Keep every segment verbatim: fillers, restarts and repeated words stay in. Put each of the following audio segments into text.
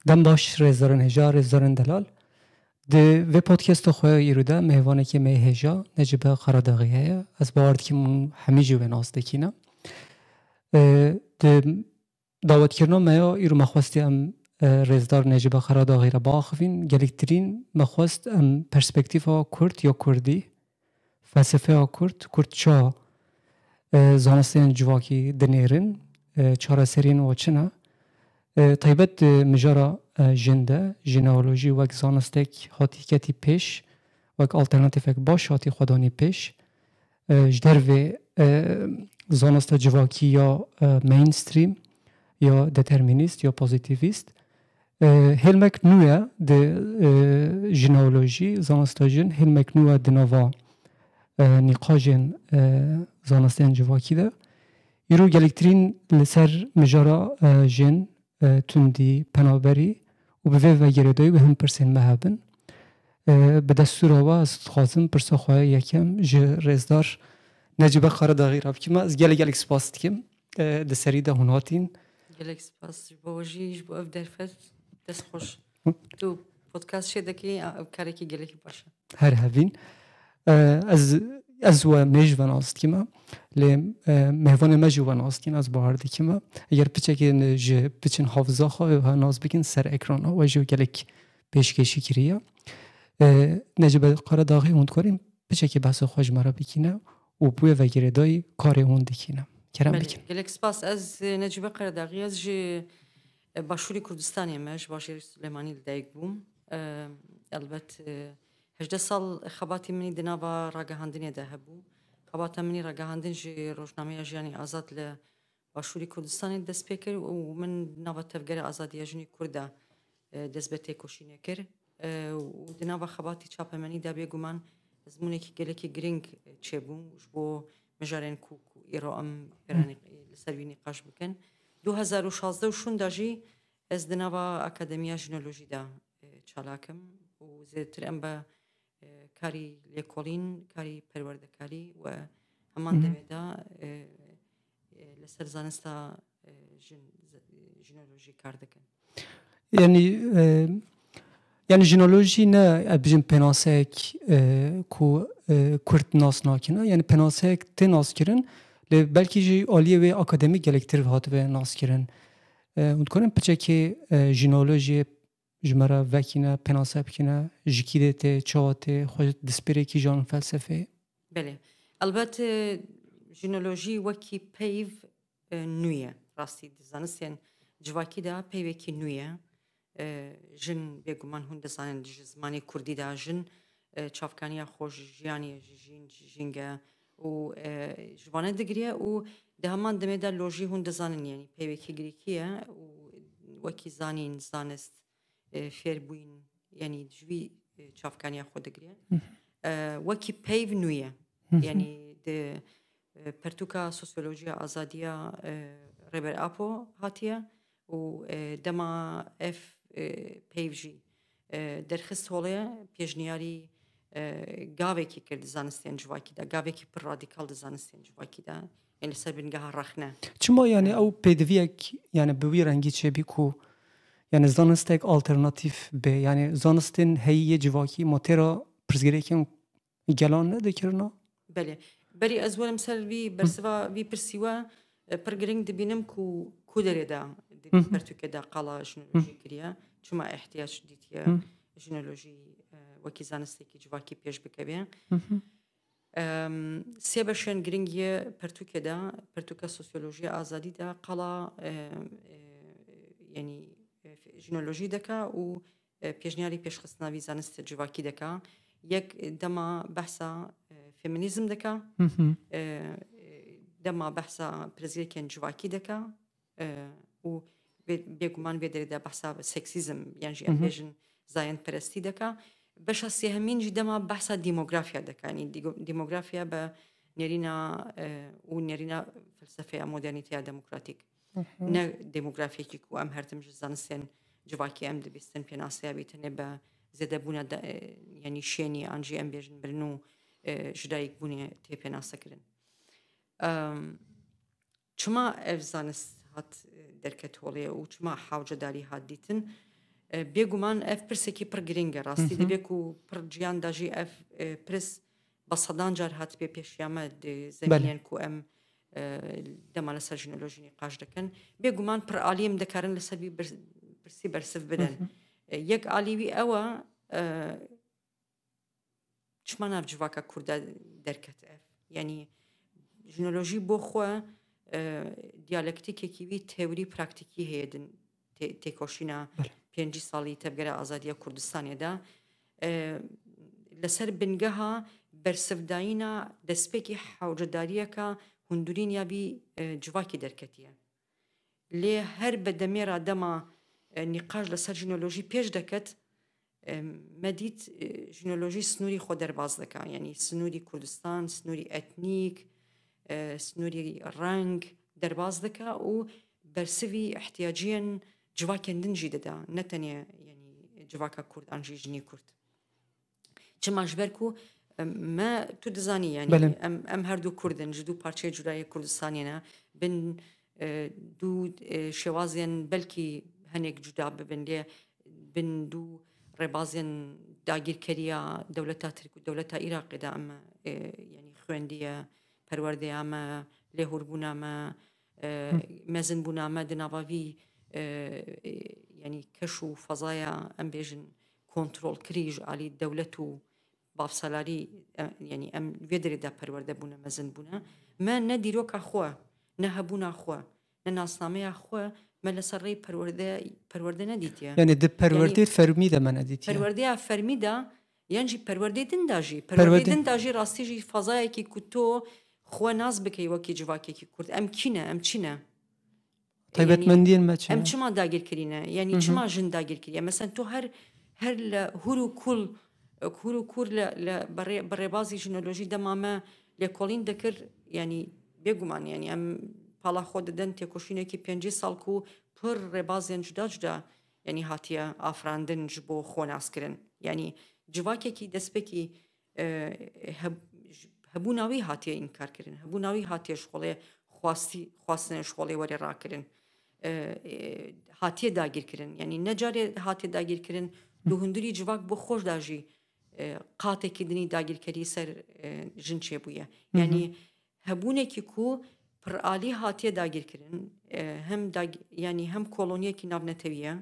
Dem baş rêzdarên hêja, rêzdarên delal. Di vê podcasta xwe ya îro de mêvanekê me yê hêja Necibe Karadaxî heye. Ez bawer dikim hûn hemî jî wê nas dikîne. E, di dawetkirina me ya îro me xwestî em, e, rêzdar Necibe Karadaxî re biaxivîn. Gelektirîn me xwest em perspektîfa Kurd ya Kurdî, felsefeya Kurd, Kurd ça, e, zanistên civakî dinêrin, e, çareseriyên wa çi ne? E, taybet di mijara, e, jin de, jineolojî wek zanistek hatî ketî pêş, wek alternatîfek baş hatî xwedanî pêş. E, ji dervê, e, zanista civakî ya, e, mainstream, ya determînîst, ya pozîtîvîst, E, hêlmek nû ye di, e, jineolojî, zanista jin, hêlmek nû ye di nava, e, nîqajên, e, zanistên civakî de. Îro gelektirîn li ser mijara, e, jin, e, tundî, penaberî û bi vê ve girêdayî wê hin pirsên me hebin. E, bi destûra we ez dixwazim pirsa xwe yekem ji rêzdar Necibe Karadaxî re bikim. Ez gelek gelek spas dikim. E, di serî de hûn hatîn. Gelek spas ji bo we jî, ji bo ev derfet. Dest xweş. Tu podcast çê dikî, ev karekî gelekî baş e. Her hevîn. E, ez, ez we mêj ve nas dikime. Lê, e, mêvanê me jî we nas dikin, ez bawer dikime. Eger piçekê ji piçin hafiza xwe ve nas bikin ser ekrana, we jî gelek pêşkêşî kiriye. E, Necibe Karadaxî hûn dikarin piçekê behsa xwe ji me re bikîne û bi wê ve girêdayî karê hûn dikîne. Kerem Belê, bikin. Gelek spas. Ez, e, Necibe Karadaxî, ez ji, e, Başûrê Kurdistanê me, ji bajêrê Silêmanî li dayik bûm. E, elbet, e, hejdeh sal xebatê min î di nava ragihandinê de hebû. Xebata min î ragihandin ji Rojnameya Jiyanê Azad li Başûrê Kurdistanê dest pê kir û min di nava Tevgera Azadiya Jinê Kurd de, e, dest bi têkoşînê kir. E, û di nava xebatê çapemenî de bêguman ezmûnekî gelekî girîng, e, çêbû ji bo mijarên ku, ku îro em pêranî, e, li ser wî nîqaş bikin. Du hezar û şazdeh û şûnda jî ez di nava Akademiya Jinolojî de, e, çalak im û zêdetir em bi e, karî lêkolîn, karî perwerdekarî û heman Hı hı. demê de, e, e, li ser zanista, e, jin, z-, jinolojî kar dikin. Yanî, e, yanî jinolojî ne, e, bijin pênaseyek, e, ku, e, Kurd nas nakine. Yanî pênaseyek tê naskirin, lê belkî jî aliyê wê akademîk gelektir hatibe naskirin. E, hûn dikarin piçekê, e, jinolojiyê ji me re vekîne, pênase bikîne, ji kî dê tê, çawa tê, xwe di spêrê kîjan felsefeyê? Belê. Elbet, e, jinolojî wekî peyv, e, nû ye. Rastî di zanistên civakî de peyvekî nû ye. E, jin bêguman hûn dizanin ji zimanê kurdî de jin, e, çavkaniya xwe ji jiyanê, ji jîn, ji jînge û, e, ji vane digiriye û di heman demê de lojî hûn dizanin, yanî peyvekî girîkî ye û wekî zanîn, zanist, e, fêrbûyîn, yanî ji wî, e, çavkaniya xwe digire. Hı hı. E, wekî peyv nû ye. Hı hı. Yanî di, e, pertûka sosyolojiya azadiya, e, Rêber Apo hatiye û, e, dema ev, e, peyv jî, e, derxist holê, pêşniyarî, e, gavekî kir di zanistên civakî de, gavekî pir radîkal di zanistên civakî de. Yanî li ser bingeha rexne. Çima, yanî, e, ew pêdiviyek, yanî, bi wî rengî çêbî ku, yanî, zanistek alternatîf be? Yanî, zanistên heyî yê civakî ma tê re pirsgirêkên gelan nedikirina? Belê. Berî ez werim ser vî, Hı. bersiva vî pirsî we, e, pir girîng dibînim ku, ku derê de di Hı hı. pertûkê de qala Hı. jinolojî kiriye. Çima ihtiyac dîtiye Hı. jinolojî, e, wekî zanistekî civakî pêş bikeve? Hı hı. Em, sê beşên girîng yê pertûkê de, pertûka sosyolojiya azadî de qala, e, e, yanî, e, jinolojî dike û, e, pêşniyarî pêşxistina vî zanistê civakî dike. Yek dema behsa, e, feminîzm dike, Hı hı. e, e, dema behsa pirsgirêkên civakî dike, e, û bê-, bêguman vê derê de behsa seksîzm, yan jî em Hı hı. bêjin zayendperestî dike. Beşa sêhemîn jî dema behsa demografiya dike. Yanî dîgo-, demografiya bi nêrîna, e, û nêrîna felsefeya modernîteya demokratîk. Hı hı. Ne demografiyekî ku em her tim ji zanistên civakî em dibîstin pênaseya wî tenê bi zêdebûna de, e, yanî şênî an jî em bêjin mirin û, e, jidayîkbûnê tê pênasekirin. Em, Çima ev zanist hat, e, derket holê û çima hewcedarî hat dîtin? E, bêguman ev pirsekî pir giring e. Rastî Hı hı. Divê ku pir ciyan de jî ev, e, pirs bi sedan car hatibe pêşiya me di Belê. Zemînên ku em, e, dema li ser jînolojî nîqaş dikin. Bêguman pir alî em dikarin li ser vî bir-, pirsî bersiv bidin. Hı hı. E, yek alî wî ew e, e, çima nav civaka Kurda derket ev? Yanî jînolojî bo xwe, e, diyalektîkekî wî teorî praktîkî heye din tê-, têkoşîna Belê. Pêncî salî Tevgera Azadiya Kurdistanê de, e, li ser bingeha bersivdayîna destpêkî hewcedariyeka hundirîn ya vî, e, civakî derketiye. Lê her bi demê re dema, e, nîqaş li ser jînolojî pêş deket, e, me dît, e, jînolojî sînorî xwe derbas dike. Yanî sînorî Kurdistan, sînorî etnîk, e, sînorî reng derbas dike û bersivî ihtiyaciyên civakên din jî dide. Ne tenê, yanî civaka Kurd an jî jinî Kurd. Çima? Ji ber ku, em, me, tu dizanî, yanî Belê. em, em her du Kurd in, ji du parçeyê cuda yê Kurdistanê ne. Bin, e, du, e, şêwazên belkî hinek cuda bibin, lê bin du rêbazên dagîrkeriya dewleta Tirk û dewleta Iraqê de em, e, yanî xwendiye, perwerdeya me, lêhûrbûna me, e, Hı. mezinbûna me di nava vî, e, e, yanî keş û fezaya, em bêjin, kontrolkirî ji alî dewlet û bavsalarî, e, yanî em vê derê de perwerde bûne, mezin bûne. Me ne dîroka xwe, ne hebûna xwe, ne nasnameya xwe me li ser rêyê perwerde, perwerde nedîtiye. Yanî di perwerdê Yanî fermî de me nedîtiye. Perwerdeya fermî de, yan jî perwerdê din de jî. Perwerdê Perwerdê din de jî rastî jî fezayekî ku tu xwe nas bikey wekî civakekî Kurd. Em kî ne, em çi ne? Taybetmendiyên me çi ne? Em çima dagirkirî ne? Yanî Hı hı. çima jin dagirkiriye? Mesela tu her, her li hûr û kul, hûr û kur li, li bi rê-, bi rêbazî jînolojî dema me lêkolîn dikir, yanî bêguman, yanî em pala xwe didin têkoşînekî pêncî sal ku pir rêbazên cuda cuda, yanî hatiye afirandin ji bo xwe naskirin. Yanî civakekî destpêkî, e, heb-, hebûna wî hatiye înkar kirin. Hebûna wî hatiye ji xwelê xwastî, xwestin ji xwelê were rakirin. E, e, hatiye dagîr kirin. Yanî ne carê hatiye dagîr kirin, di hundirî civak bo xwe de jî, e, qatekî dinî dagîrkerî ser, e, jin çêbûye. Hı hı. Yanî hebûnekî ku piralî hatiye dagîr kirin, e, hem dag-, yanî hem koloniyekî navnetewî ye,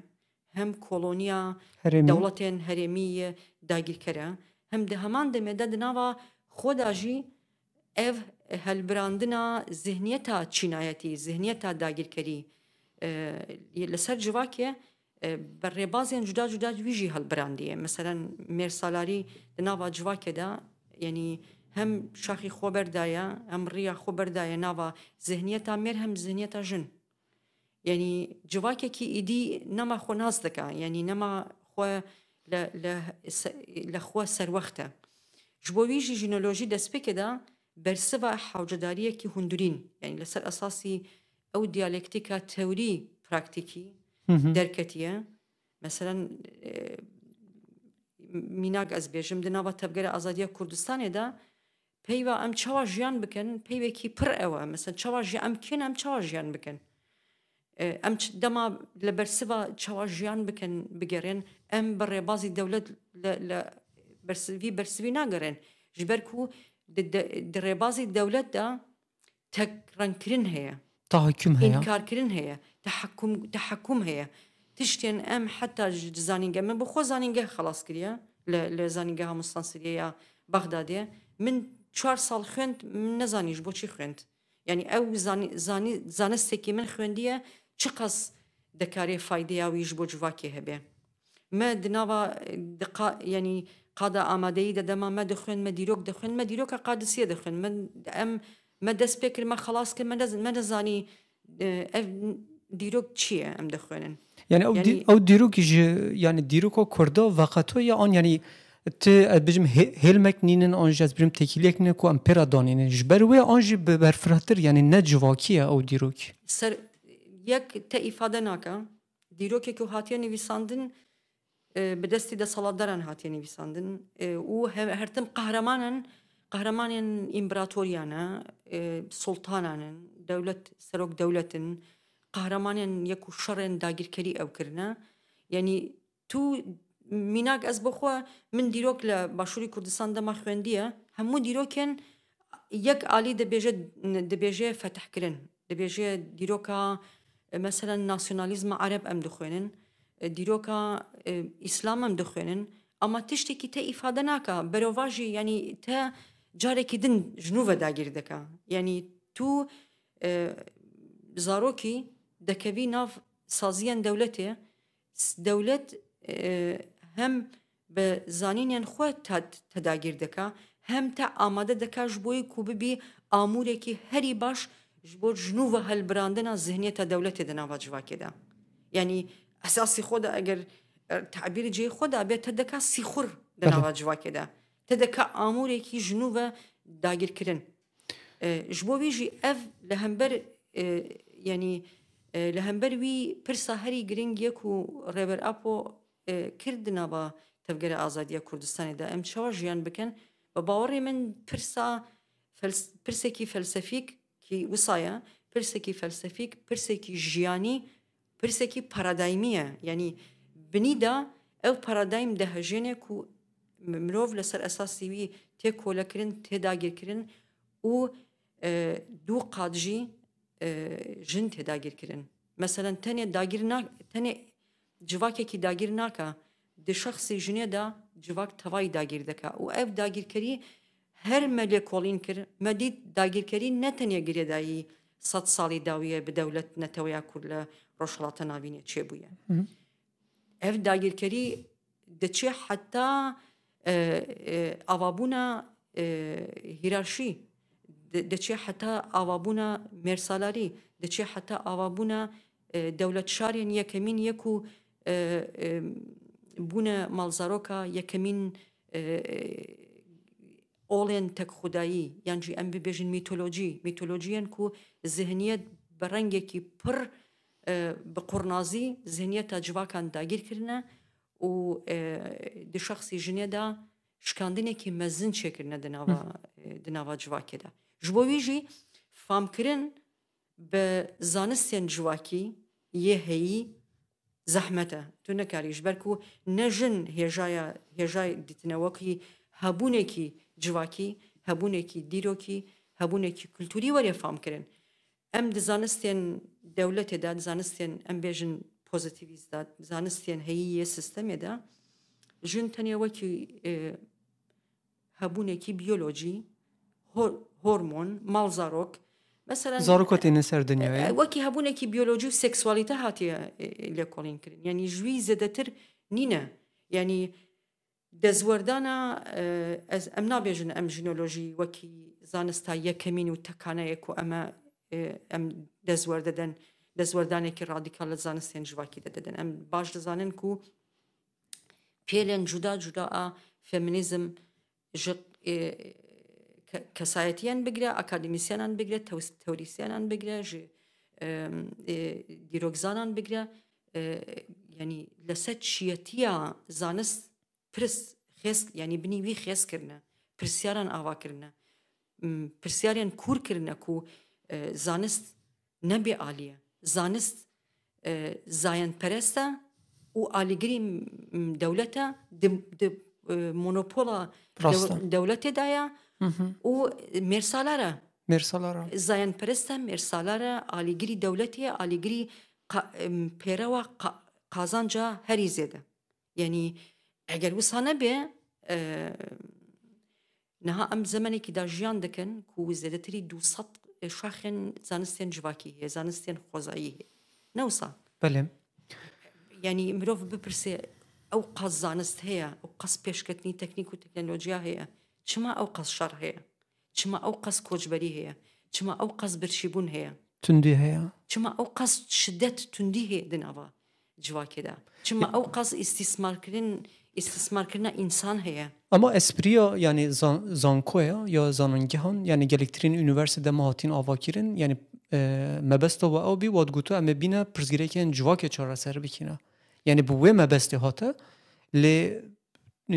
hem koloniya Herêmî. dewletên herêmî ye dagîrker e, hem di heman demê de di nava xwe de jî ev helbirandina zihniyeta çînayetî, zihniyeta dagîrkerî, e, li ser civakê, e, bi rêbazên cuda cuda wî jî helbirandiye. Meselen, mêrsalarî di nava civakê de, yanî hem şaxî xwe berdaye, hem riya xwe berdaye nava zihniyeta mêr, hem zihniyeta jin. Yanî civakekî îdî nema xwe nas dike, yanî nema xwe li, li se-, li xwe serwext e. Ji bo wî jî jînolojî destpêkê de bersiva hewcedariyekî hundirîn, yanî li ser esasî ew diyalektîka teorî praktîkî Hı hı. derketiye. Meselen, e, mînak ez bêjim, di nava Tevgera Azadiya Kurdistanê de peyva em çawa jiyan bikin, peyvekî pir ew e. Mesela çawa ji-, em kên, em çawa jiyan bikin? E, em ç-, dema li bersiva çawa jiyan bikin bigerin, em bi rêbazî dewlet li, li bersi-, vî bersivî nagerin. Ji ber ku di, di, di rêbazî dewlet de tek rengkirin heye. Tahakküm heye. Înkarkirin heye. Tehakküm, tehakküm heye. Tiştên em heta ji, ji zanîngeh, min bi xwe zanîngeh xelas kiriye. Li, li zanîngeha Mustansiriye ya Bexdadê. Min çar sal xwend, min nezanî ji bo çi xwend. Yanî ew zanî-, zanî-, zanistekî min xwendiye, çiqas dikarê faydeya wî ji bo civakê hebe. Me di nava, di qa-, yanî qada amadeyî de dema me dixwend, me dîrok dixwend, me dîroka Qadisiyê dixwend. Me, em, me dest pê kir, me xelas kir, me nez-, me nezanî, e, ev dîrok çi ye em dixwînin. Yani ew dî-, Yanî ew dîrokî ji, yani dîroka Kurda veqeto ye an yani ti, ez bijim hê-, hêlmek nînin an jî ez bijim têkiliyek nîne ku em pê re danînin. Ji ber wê an jî bi berfirehtir yani ne civakî ye ew dîrokî. Ser yek te îfade nake. Dîrokê ku hatiye nivîsandin, e, bi destî deselatdaran hatiye nivîsandin, e, û he-, her tim qehreman in, qehremanên împeratoriyan e, e, sultanan in, dewlet, serok dewlet in, qehremanên yek û şerên dagîrkerî ew kirine. Yanî Tu mînak ez bo xwe, min dîrok li Başûrê Kurdistan dema xwendiye, hemû dîrokên yek alî dibêje, dibêje fetihkirin, dibêje dîroka, e, meselen nasyonalîzma ereb em dixwênin, e, dîroka, e, îslam em dixwênin, ama tiştekî te îfade naka, berovajî, yanî te carekî din ji nû ve dagîr dike. Yanî tu, e, zarokî dekevî nav saziyên dewletê, s-, dewlet, e, hem bi zanînên xwe te, te dagîr dike, hem te amade dike ji bo ku bibî amûrekî herî baş ji bo ji nû ve helbirandina zihniyeta dewletê di nava civakê de. Yanî esasî xwe de eger, e, tabîrî cihê xwe de bê, te dike sîxur di Belê. nava civakê de. Te dike amûrekî ji nû ve dagîrkirin. E, ji bo vî jî ev li hember, e, yanî, e, li hember wî pirsa herî giring ye ku Rêber Apo, e, kir di nava Tevgera Azadiya Kurdistanê de. Em çawa jiyan bikin? Bi bawerê min pirsa fels-, pirsekî felsefîk kî wisa ye, pirsekî felsefîk, pirsekî jiyanî, pirsekî paradaymî ye. Yanî binî de ew paradaym dihejêne ku mi-, mirov li ser esasî wî tê kolekirin, tê dagirkirin û, e, du qat jî, e, jin tê dagirkirin. Meselen tenê dagir na-, tenê civakekî dagir nake, di şexsî jinê de civak tevayî dagir dike û ev dagirkerî her me lêkolîn kir, me dît dagirkerî ne tenê girêdayî sed salî dawî ye bi dewlet neteweya Kurd li Rojhilata Navînê çêbûye. Hı hı. Ev dagirkerî diçe heta, e, e, avabûna, e, hîrarşî, di-, diçe heta avabûna mêrsalarî, diçe heta avabûna, e, dewletşarên yekemîn ye ku, e, e, bûne malzaroka yekemîn, e, e, olên tekxwedayî, yan jî em bibêjin mîtolojî, mîtolojiyên ku zihniyet bi rengekî pir, e, bi qurnazî zihniyeta civakan dagîr kirine û, e, di şexsî jinê de şikandinekî mezin çêkirine di nava, Hı. e, di nava civakê de. Ji bo wî jî famkirin bi zanistên civakî yê heyî zehmet e. Tu nikarî, ji ber ku ne jin hêjaya, hêjayê dîtine wekî hebûnekî civakî, hebûnekî dîrokî, hebûnekî kulturî were famkirin. Em di zanistên dewletê de, di zanistên, em bêjin, pozîtîvîst de, di zanistên heyî yê sîstemê de, jin tenê wekî, e, hebûnekî biyolojî, hor-, hormon, malzarok, meselen, Zarok têne ser dinyayê. e, wekî hebûnekî biyolojî û seksualîte hatiye, e, lêkolîn kirin. Yanî ji wî zêdetir nîne. Yanî dezwerdana, e, ez, em nabêjin em jinolojî wekî zanista yekemîn û tekane ye ku em e, e, em dezwerdeden, dezwerdanekî radîkal li zanistên civakî de didin. Em baş dizanin ku pêlên cuda cuda a feminîzm ji, e, ke-, kesayetiyan bigire, akademîsyenan bigire, tew-, teorîsyenan bigire, ji, e, e, dîrokzanan bigire, e, yanî li ser çiyetiya zanist pirs xêz, yanî binî wî xêz kirine, pirsyaran ava kirine, m, pirsyarên kûr kirine ku, e, zanist ne bêalî ye. Zanist, e, zayendperest e û alîgirî, m, dewlet e, di, di, e, monopola Rast e. dew-, dewletê de ye Hı hı. û mêrsalar e. Mêrsalar e. Zayendperest e, mêrsalar e, alîgirî dewletê ye, alîgirî qa-, em, pêrewa qa-, qazanca herî zêde. Yanî eger wisa nebe, e, niha em zemenekî de jiyan dikin ku zêdetirî du sed şaxên zanistên civakî heye, zanistên xwezayî heye. Ne wisa? Belê. Yanî mirov bipirse, ew qas zanist heye, ew qas pêşketinî teknîk û teknolojiya heye, çima ew qas şer heye? Çima ew qas koçberî heye? Çima ew qas birçîbûn heye? Tundî heye. Çima ew qas şidet, tundî heye di nava civakê de? Çima ew qas îstîsmarkirin, îstîsmarkirina însan heye? Ama espriya, yanî zan-, zankoya ya zanîngehan, yanî gelektirîn unîversîte me hatin avakirin, yanî, e, mebesta we ew bî, wat gotu em ê bîne pirsgirêkên civakê çareser bikine. Yanî bi wê mebestê hate, lê e,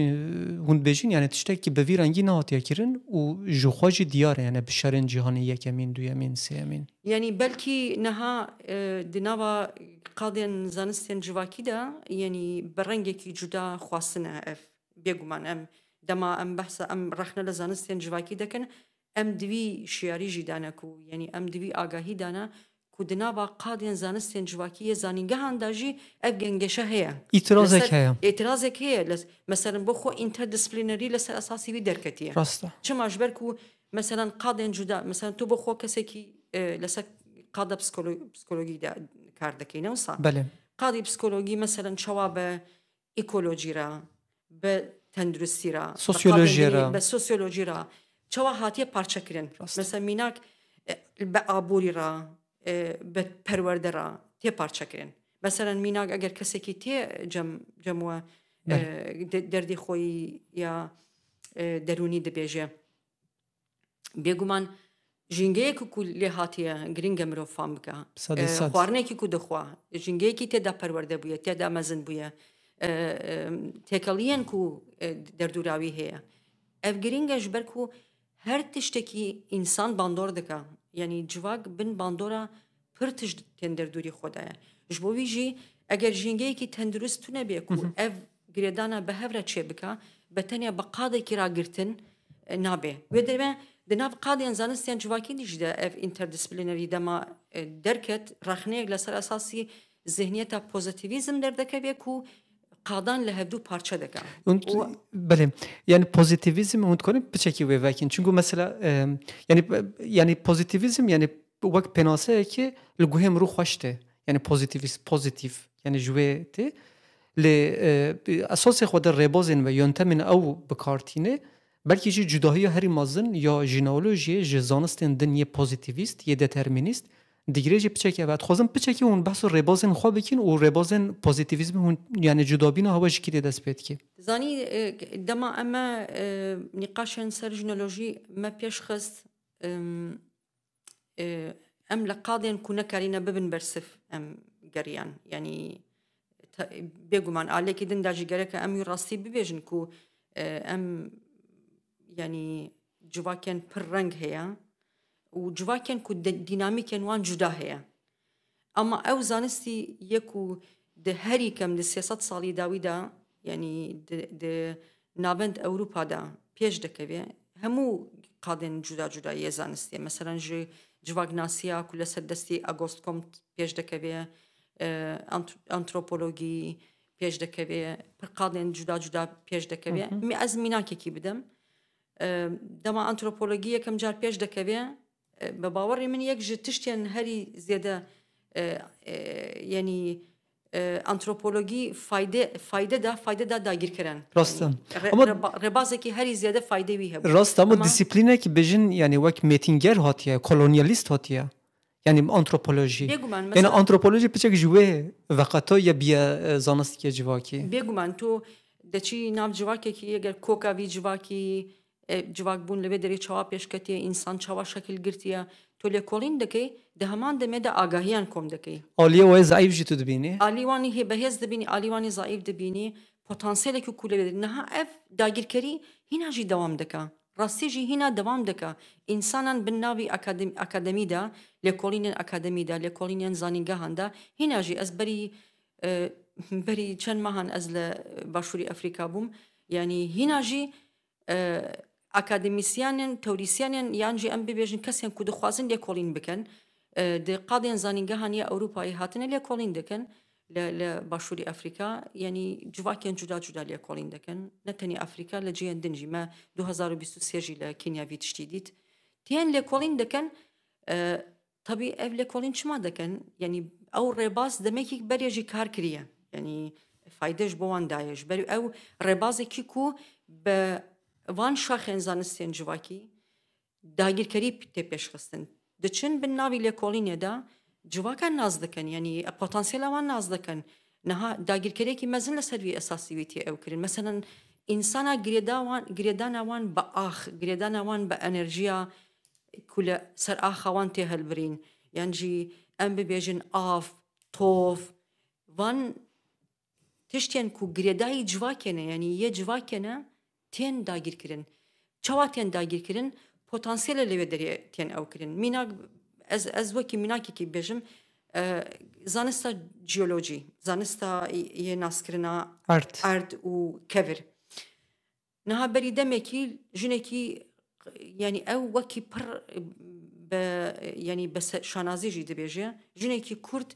hûn dibêjin, yani tiştekî bi vî rengî nehatiye kirin û ji xwe jî diyar e, yani bi şerên cîhanê yekemîn, duyemîn, sêyemîn. Yanî belkî niha e, di nava qadên zanistên civakî de, yanî bi rengekî cuda xwastine ev. Bêguman em dema em behsa em rexne li zanistên civakî dikin, em di vî şiyarî jî dane ku, yanî em di vî agahî dane ku di nava qadên zanistên civakî yê zanîngehan de jî ev gengeşe heye. Îtirazek heye. Îtirazek heye. Meselen bo xwe interdisiplînerî li ser esasî wî derketiye. Rast e. Çima? Ji ber ku meselen qadên cuda, meselen tu bo xwe kesekî e, li ser qada psikolo- psikologî de kar dikey, ne wisa? Belê. Qadî psikologî meselen çawa be ekolojî re, bi tenduristî re, sosyolojî re, bi sosyolojî re çawa hatiye parçekirin? Rast. Mesela mînak e, bi aborî re, e, bi perwerde re tê parçekirin. Mesela mînak eger kesekî tê cem, cem we e, de, derdî xweyî ya e, derûnî dibêje. Bêguman jîngeyek ku lê hatiye giring e mirov fam bike. Xwarinekî ku dixwe, jîngeyekî tê de perwerde bûye, tê de mezin bûye, têkeliyên ku derdûrawî heye. Ev giring e ji ber ku her tiştekî însan bandor dike. Yanî civak bin bandora pir tişt tên derdûrî xwe de ye. Ji bo wî jî eger jîngeyekî tendurist tune bê ku ev girêdana bi hev re çêbike, bi tenê bi qadekî ragirtin e, nabe. Wê demê di nav qadên zanistên civakî de jî de ev interdisiplînerî dema e, derket, rexneyek li ser esasî zihniyeta pozîtîvîzm derdikeve ku qadan li hevdû parçe dike. Belê. Yani pozîtîvîzm hûn dikarin piçekî wê vekin. Çunku mesela e, yani yani pozîtîvîzm yani wek pênaseyekê li guhê min rû xweş tê. Yani pozîtîvîst, pozîtîf, yani ji wê tê. Lê e, esasê xwe de rêbazên ve yöntemên ew bi kar tîne, belkî jî cudahiya herî mezin ya jîneolojiyê ji zanistên din yê pozîtîvîst, yê determînîst, digire jî piçekî ev. Dixwazim piçekî hûn behsa rêbazên xwe bikin û rêbazên pozîtîvîzmê hûn, yani cudabîna hewe ji kî tê dest pê dikê? Zanî, e, dema em me e, nîqaşên ser jîneolojî me pêş xist, em, e, em li qadên ku nekarîne bibin bersiv em geriyan. Yanî te- bêguman alekî din de jî gereke em wî rastî bibêjin ku e, em yanî civakên pir reng heye û civakên ku de- dînamîkên wan cuda heye. Ama ew zanistî ye ku di herî kem di sê sed salî dawî de, yanî di, di navend Ewropa de pêş dikeve, hemû qadên cuda cuda yê zanistê. Mesela ji civaknasiya ku li ser destî Auguste Comte pêş dikeve, e, ant- antropologî pêş dikeve, pir qadên cuda cuda pêş dikeve. Hı hı. Mi- Ez mînakekî bidim. E, dema antropologî yekem car pêş dikeve, e, bi bawerê min yek ji tiştên herî zêde, e, e, yanî, e, antropologî fayde, fayde da, fayde da dagirkeran. Rast e. Yanî, re- Ama reba- rebazekî herî zêde fayde wî hebû. Rast e, ama Ama disîplînek bijin, yani wek mêtînger hatiye, kolonyalîst hatiye. Yani antropolojî. Bêguman, Yani mesela antropolojî piçek ji wê veqeta ye biye, e, zanistikê civakî. Bêguman tu deçî nav civakekî, eger koka vî civakî, e, civakbûn li vê derê çawa pêş ketiye, însan çawa şekil girtiye, tu lêkolîn dikey, di heman demê de agahiyan kom dikey. Aliyê wê zayîf jî tu dibînî? Alî wanî hê bihêz dibînî, alî wanî zayîf dibînî. Potansiyelekî ku li vê derê. Niha ev dagirkerî hîna jî dewam dike. Rastî jî hîna dewam dike. Însanan bin navî akadem- akademî de, lêkolînên akademî de, lêkolînên zanîngehan de, hîna jî ez berî, e, berî çend mehan ez li Başûrî Efrîka bûm. Yanî hîna jî, e, akademîsyenên, teorîsyenên yan jî em bibêjin kesên ku dixwazin lêkolîn bikin, e, di qadên zanîngehan ya Ewropayê hatine lêkolîn dikin. Li, li Başûrê Efrîka, yanî civakên cuda cuda lêkolîn dikin. Ne tenê Efrîka, li cihên din jî. Me du hezar û bîst û sê jî li Kenya vî tiştî dît. Tên lêkolîn dikin. E, tabî ev lêkolîn çima dikin? Yanî ew rêbaz demekî berê jî kar kiriye. Yanî fayde ji bo wan daye. Ji ber ew rêbazekî ku bi van şaxên zanistên civakî, dagirkerî tê pêşxistin. Diçin bin navî lêkolînê de civaka nas dikin, yanî potansiyela wan nas dikin. Niha dagirkerekî mezin li ser vî esasî wî tê ew kirin. Meselen, însana girêda wan, girêdana wan bi ax, girêdana wan bi enerjiya ku li ser axa wan tê hilbirîn, yan jî em bibêjin av, tov, van tiştên ku girêdayî civakê ne, yanî yê civakê ne, tên dagîrkirin. Çawa tên dagîrkirin? Potansiyelê li wê derê tên ew kirin. Mînak, ez, ez wekî mînakekî bêjim, e, zanista jeolojî, zanista yê naskirina erd û kevir. Niha berî demekî jinekî, yanî ew wekî pir be, yanî be se-, şanazî jî dibêje, jinekî Kurd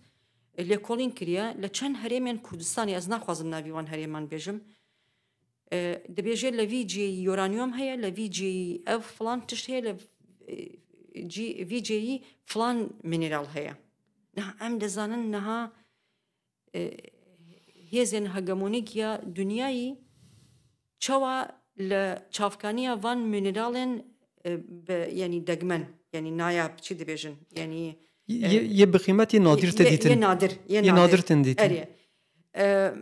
lêkolîn kiriye li çend herêmên Kurdistanê, ez naxwazim navî wan herêman bêjim. E, dibêje li vî cihê uranyum heye, li vî cihê ev filan tişt heye, li, e, cî-, vî cihê filan mineral heye. Niha em dizanin niha, e, hêzên hegemonîk ya dinyayî çawa li çavkaniya van mineralên, e, bi, yanî degmen, yanî nayab çi dibêjin, yanî, e, Yê, yê bi qîmetî nadir tê yê, dîtin. Yê nadir, yê Yê nadir. Nadir tên dîtin. Erê. E,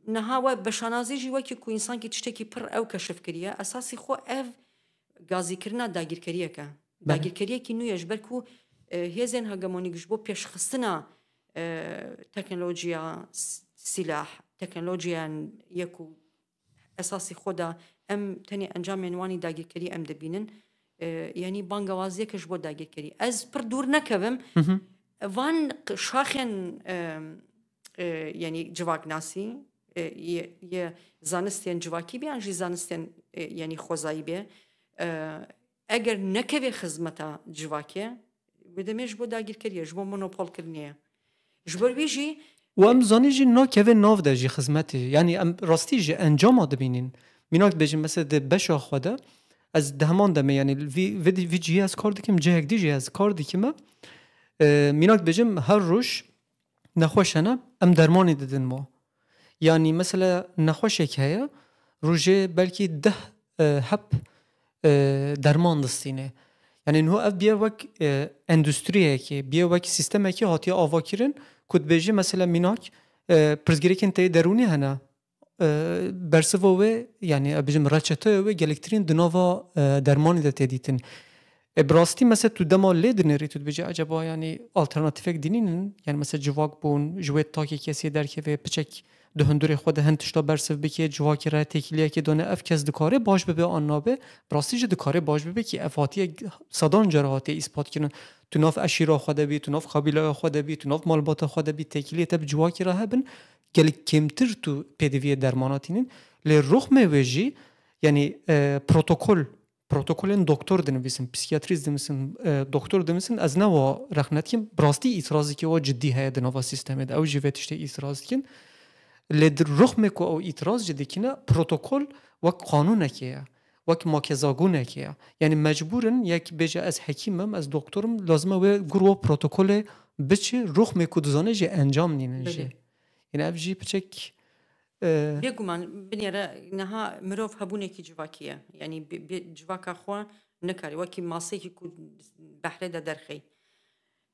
niha we bi şanazî jî wekî ku însankî tiştekî pir ew keşif kiriye, esasî xwe ev gazîkirina dagîrkeriyek e. Belê. Dagîrkeriyekî nû ye, ji ber ku, e, hêzên hegemonîk ji bo pêşxistina, e, teknolojiya s-, sîlah, teknolojiyan ye ku esasî xwe de em tenê encamên wanî dagîrkerî em dibînin. E, yanî bangewaziyeke ji bo dagîrkerî. Ez pir dûr nekevim. Hı hı. Van q-, şaxên, e, e, yanî civaknasî, e, yê, yê zanistên civakî bê yan jî zanistên, e, yanî xwezayî bê, e, eger nekeve xizmeta civakê, wê demê ji bo dagîrkeriyê, ji bo monopolkirinê ye. Ji ber wî jî Û em zanî jî nakeve nav de jî xizmetê. Yanî em rastî ji encama dibînin. Mînak dibêjin, mesela di beşa xwe de, ez di heman demê, yanî vî, vî, vî cihê ez kar dikim, cihek dî jî ez kar dikim. E, mînak dibêjim, her roj nexweş hene, em dermanê didin wan. Yanî mesela nexweşek heye, rojê belkî deh, e, heb, e, derman distîne. Yanî niho ev biye wek, e, endûstriyekê, biye wek sîstemekê hatiye avakirin, ku dibêje mesela mînak, e, pirsgirêkên te yê derûnî hene. E, bersiva wê, yanî, e, bijim reçeteya wê gelektirîn di nava, e, dermanê de tê dîtin. E, bi rastî, mesela, tu dema lê dinêrî, tu dibêjî, eceba, yanî, alternatîfek dinînin? Yanî, mesela, civak bûn, ji wê takê kesê derkeve, piçek di hundurê xwe de hin tişta bersiv bike, civakê re têkiliyekê dane, ev kes dikare baş bibe an nabe? Bi rastî jî dikare baş bibe ki ev hatiye sedan cara hatiye îspat kirin. Tu nav eşîra xwe de bî, tu nav qabîleya xwe de bî, tu nav malbata xwe de bî, têkiliyê te bi civakê re hebin, gelek kêmtir tu pêdiviyê dermana tînin. Lê ruxmê wê jî, yanî, e, protokol, protokolên doktor dinivîsin, psikiyatrîst dinivîsin, e, doktor dinivîsin, ez ne wa rexne dikim, bi rastî îtirazekî wa cidî heye di nava sîstemê de. Ew jî vê tiştê îtiraz dikin. Lê di ruxmê ku ew îtiraz jî dikine, protokol wek qanûnekê ye, wek makezagûnekê ye. Yanî mecbûr in, yek bêje, ez hekîm im, ez doktor im, lazim e wê gur wa protokolê biçe, ruxmê ku dizane jî encam nînin jî. Belê. Yanî ev jî piçek, e, Bêguman, binêre niha mirov hebûnekî civakî ye. Yanî bi, bi civaka xwe nikare, wekî maseyekî ku behrê de derxey.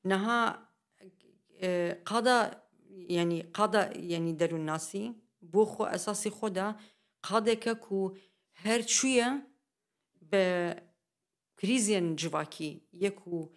Niha, e, qada, yanî qada, yanî derûnnasî bo xwe esasî xwe de qadeke ku her çûye bi krîzên civakî, yê ku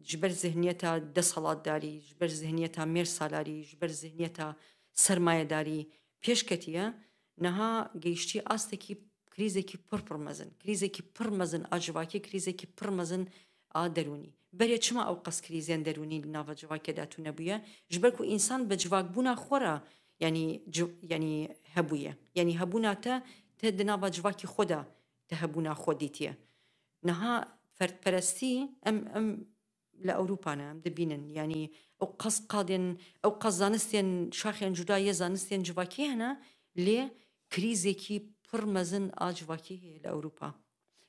ji ber zihniyeta desthilatdarî, ji ber zihniyeta mêrsalarî, ji ber zihniyeta sermayedarî pêş ketiye, niha gehiştiye astekî krîzekî pir pir mezin. Krîzekî pir mezin a civakê, krîzekî pir mezin a derûnî. Berê çima ew qas krîzên derûnî li nava civakê de tune bûye? Ji ber ku însan bi civakbûna xwe re, yanî ci-, yanî hebûye. Yanî hebûna te, te di nava civakî xwe de te hebûna xwe dîtiye. Niha ferdperestî, em, em li Ewropa ne, em dibînin. Yanî ew qas qadên, ew qas zanistên, şaxên cuda yê zanistên civakî hene, lê krîzekî pir mezin a civakî heye li Ewropa.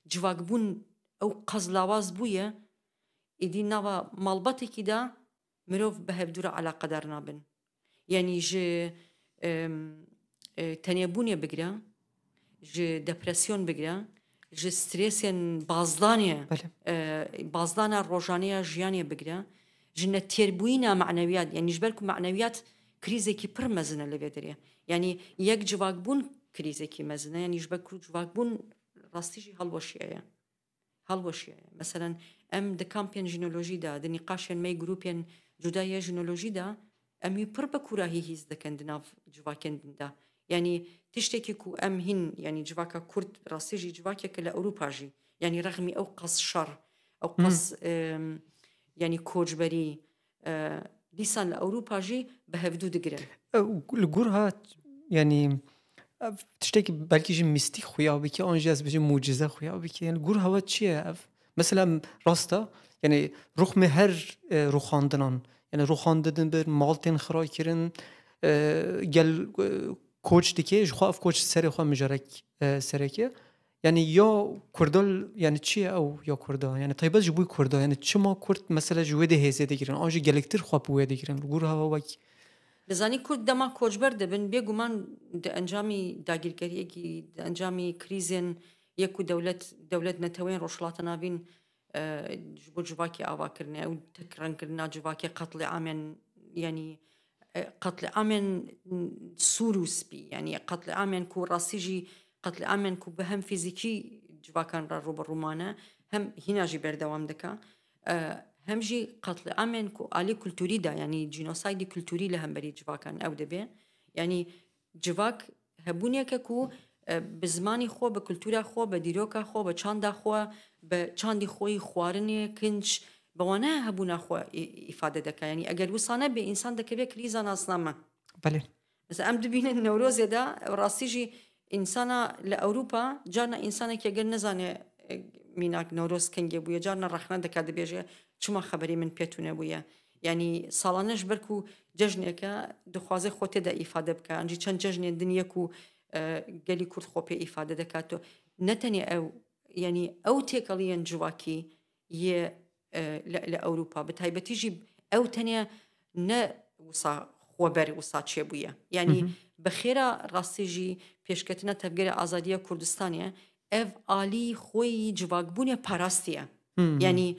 Civakbûn ew qas lawaz bûye, êdî nava malbatekî de mirov bi hevdû re eleqedar nabin. Yanî ji, em, e, tenêbûnê bigire, ji depresyon bigire, ji stresên bazdanê, Belê. e, bazdana rojane ya jiyanê bigire, ji netêrbûyîna manewiyat, yanî ji ber ku manewiyat krîzekî pir mezin e li vê derê. Yanî yek civakbûn krîzekî mezin e, yanî ji ber ku civakbûn rastî jî hilweşiyaye. Hilweşiyaye. Meselen, em di kampên jînolojî de, di nîqaşên me yê grûpên cuda yê jînolojî de, em wî pir bi kûrahî hîs dikin di nav civakên din de. Yanî tiştekî ku em hîn, yanî civaka Kurd rastî jî civakeke li Ewropa jî, yanî rexmî ew qas şer, ew qas, em, yanî koçberî, e, dîsan li Ewropa jî bi hevdû digirin. Ew li gor ha, yanî, ev tiştekî belkî jî mîstîk xuya bike, an jî ez bêjim mucize xuya bike. Yanî li gor ha we çi ye ev? Mesela rast e, yanî ruxmê her, e, ruxandinan, yanî ruxandin bir, mal tên xira kirin, e, gel, e, koç dike, ji xwe ev koç serê xwe mijarek, e, sereke. Yanî ya Kurda, yanî çi ye ew ya Kurda? Yanî taybet ji bo Kurda, yanî çima Kurd mesela ji wê de hêzê digirin? An jî gelektir xwe bi wê digirin? Li gor ha we wek Dizanî Kurd dema koçber dibin, bêguman di encamî dagirkeriyekî, di encamî krîzên yek ku dewlet, dewlet neteweyên Rojhilata Navîn, e, ji bo civakê ava kirine, ew tek rengkirina civakê, qetlîamên, yanî, e, qetlîamên sûr û spî, yanî qetlîamên ku rastî jî qetlîamên ku bi hem fîzîkî civakan re rû bi rû mane, hem hîna jî berdewam dike. E, hem jî qetlîamên ku alî kulturî de, yanî cînosaydî kulturî li hemberî civakan ew dibe. Yanî civak hebûneke ku, e, bi zimanî xwe, bi kultura xwe, bi dîroka xwe, bi çanda xwe, bi çandî xwe yî xwarinê, kinc, bi wane hebûna xwe î-, îfade dike. Yanî eger wisa nebe, însan dikeve krîza nasname. Belê. Mesela em dibînin Newrozê de, rastî jî însana li Ewropa, carna însanekî eger nezane, e, mînak Newroz kengê bûye, carna rexne dike, dibêje, çima xeberî min pê tune bûye? Yanî salane ji ber ku cejneke dixwaze xwe tê de îfade bike. An jî çend cejnên din ye ku, e, gelî Kurd xwe pê îfade dike. Tu, ne tenê ew, yanî ew têkeliyên civakî yê, e, li, li Ewropa, bi taybetî jî ew tenê ne wisa xweber wisa çêbûye. Yanî Hı hı. bi xêra rastî jî pêşketina Tevgera Azadiya Kurdistanê ev alî xwe yî civakbûnê parastiye. Hı hı. Yanî,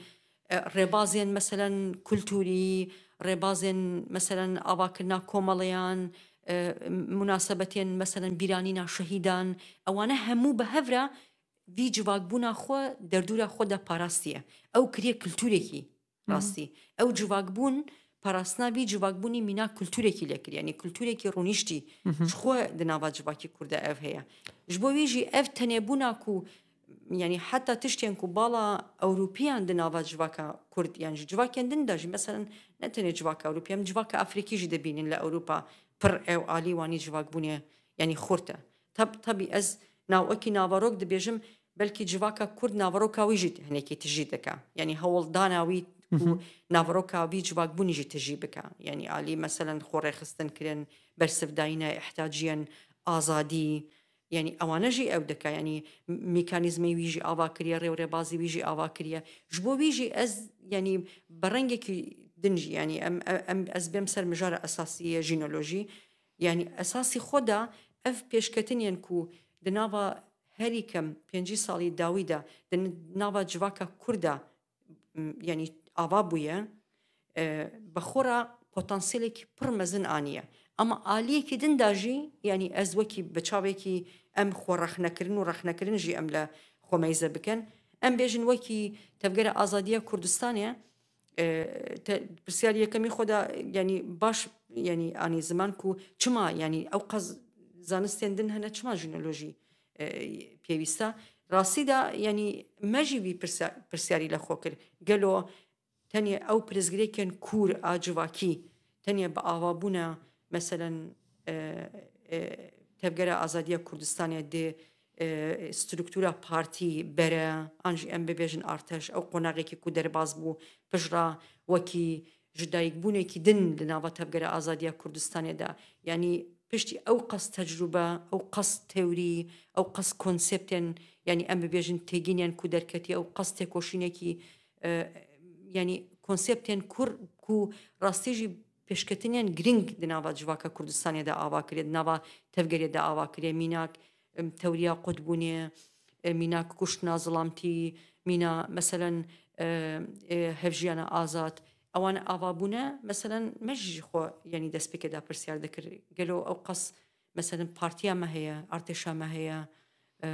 e, rêbazên meselen kulturî, rêbazên meselen avakirina komeleyan, e, munasebetên meselen bîranîna şehîdan, ewane hemû bi hev re vî civakbûna xwe derdûra xwe de parastiye. Ew kiriye kulturekî Hı hı. rastî. Ew civakbûn, parastina vî civakbûnî mîna kulturekî lê kiriye. Yanî kulturekî rûniştî Hı hı. ji xwe di nava civakî Kurd de ev heye. Ji bo wî jî ev tenêbûna ku, yanî heta tiştên ku bala Ewropiyan di nava civaka Kurd, yan jî civakên din de jî, meselen ne tenê civaka Ewropiyan, civaka Afrîkî jî dibînin li Ewropa pir ew alî wanî civakbûnê, yanî xurt e. Tab-, tabî ez navokî naverok dibêjim, belkî civaka Kurd naveroka wî jî hinekî tijî dike. Yanî hewldana wî ku Hı hı. naveroka wî civakbûnî jî tijî bike. Yanî alî meselen xwe rêxistin kirin, bersivdayîna ihtiyaciyên azadî, yanî ewane jî ew dike. Yanî mîkanîzmê wî jî ava kiriye, rêwrêbazî wî jî ava kiriye. Ji bo wî jî ez, yanî bi rengekî din jî, yanî em, em, ez bêm ser mijara esasî ye, jînolojî. Yanî esasî xwe de ev pêşketinên ku di nava herî kem pêncî salî dawî de di nava civaka Kurd de, m, yanî ava bûye, e, bi xwe re potansiyelekî pir mezin aniye. Ama aliyekî din de jî, yanî ez wekî bi çavekî em xwe rexnekirin û rexnekirin jî em li xwe meyze bikin. Em bêjin wekî Tevgera Azadiya Kurdistanê, e, te, pirsiyarî yekemî xwe de, yanî baş, yanî anî ziman ku çima, yanî ew qas zanistên din hene, çima jînolojî, e, pêwîst e? Rastî de, yanî me jî vî pirsa-, pirsiyarî li xwe kir. Gelo tenê ew pirsgirêkên kûr a civakî, tenê bi avabûna, meselen, e, e, Tevgera Azadiya Kurdistanê di, e, struktura partî bere, an jî em bibêjin arteş, ew qonaxekî ku derbas bû, piştre wekî jidayîkbûnekî din li nava Tevgera Azadiya Kurdistanê de. Yanî piştî ew qas tecrûbe, ew qas teorî, ew qas konseptên, yanî em bibêjin têgînên ku derketiye, ew qas têkoşînekî, e, yanî konseptên kur ku rastî jî pêşketinên girîng di nava civaka Kurdistanê de ava kiriye, di nava tevgerê de ava kiriye. Mînak, em, teoriya qutbûnê, e, mînak kuştina zilamtî, mîna, meselen, e, e, hevjiyana azad. Ewan ava bûne, meselen, me jî ji xwe, yanî destpêkê de pirsiyar dikir. Gelo ew qas, meselen, partiya me heye, artêşa me heye, e,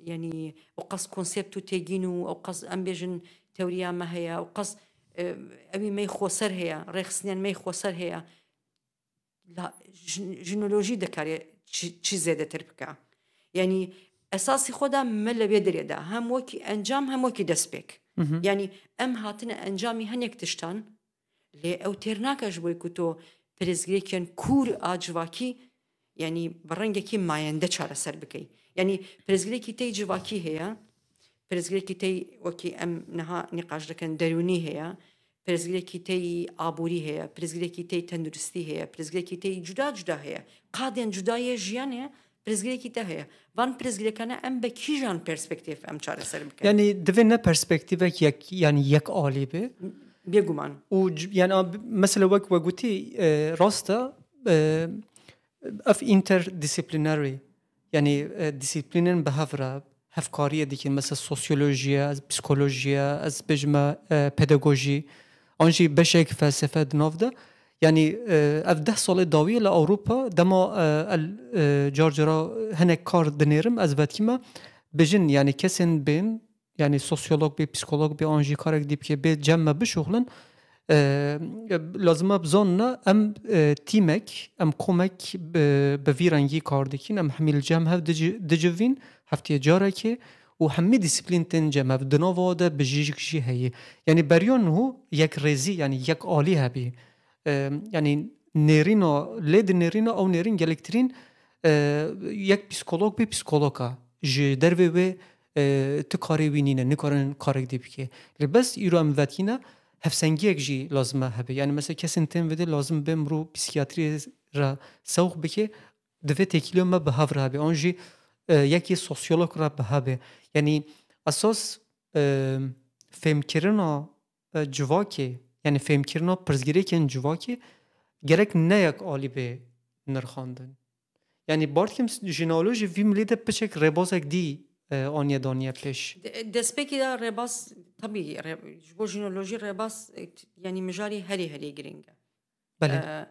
yanî ew qas konsept û têgîn û ew qas, em bêjin, teoriya me heye, ew qas, e, ewî me yî xweser heye, rêxistinên me yî xweser heye. la, jin-, jinolojî dikarê çi, çi zêdetir bike. Yanî esasî xwe de me li vê derê de hem wekî encam hem wekî destpêk. Yanî em hatine encamî hinek tiştan, lê ew têr nake ji bo ku to pirsgirêkên kûr a civakî, yanî bi rengekî mayende çareser bikey. Yanî pirsgirêkî tey civakî heye, pirsgirêkî tey wekî em niha nîqaş dikin derûnî heye, pirsgirêkî tey aborî heye, pirsgirêkî tey tenduristî heye, pirsgirêkî tey cuda cuda heye. Qadên cuda yê jiyanê pirsgirêkî te heye. Van pirsgirêkane em bi kîjan perspektîf em çareser bikin? Yanî divê ne perspektîvek yek, yanî yek alî be. Bêguman. Û c-, yanî a, mesela wek we gotî, e, rast e, e, ev interdisciplinary, yanî, e, disiplînên bi hev re hevkariyê dikin, mesela sosyolojiye, ez psikolojiye, ez bêjime, e, pedagojî, an jî beşek felsefe di nav de. Yanî, e, ev deh salê dawiyê li Ewropa dema, e, el, e, car cara hinek kar dinêrim, ez vetkî me, bijin, yanî kesên bên, yanî sosyolog bê, psikolog bê, an jî karek dî bikê, bê cem me bişuxlin. E, lazim e bizanine, em, e, tîmek, em komek bi, bi vî rengî kar dikin, em hemî li cem hev dici-, dicivîn, heftiyê carekê û hemî disiplîn tên cem hev. Di nava de bijîşk jî heye. Yanî beriya niho yekrêzî, yanî yek alî hebî. E, yanî nêrîna, lê di nêrîna ew nêrîn gelektirîn, e, yek psikolog bê psikologa. Ji dervê wê, e, ti karê wî nîne, nikarin karek dî bike. Lê bes îro em vetkîne, hevsengiyek jî lazim e hebe. Yanî mesela kesên tên vê de lazim be mirov psîkiyatriyê re sewq bike, divê têkiliya me bi hev re hebe. An jî, e, yekî sosyolog re bi hebe. Yanî esas, e, fêmkirina, e, civakê, yanî fêmkirina pirsgirêkên civakê gerek ne yek alî bê nirxandin. Yanî Bartkim s-, jineolojî vî milê de piçek rêbazek dî, e, aniye daniye pêş. De-, destpêkê de rêbaz, tabî, rê-, ji bo jineolojî rêbaz, e, t-, yanî mijarê herî herî giring e. Belê. E,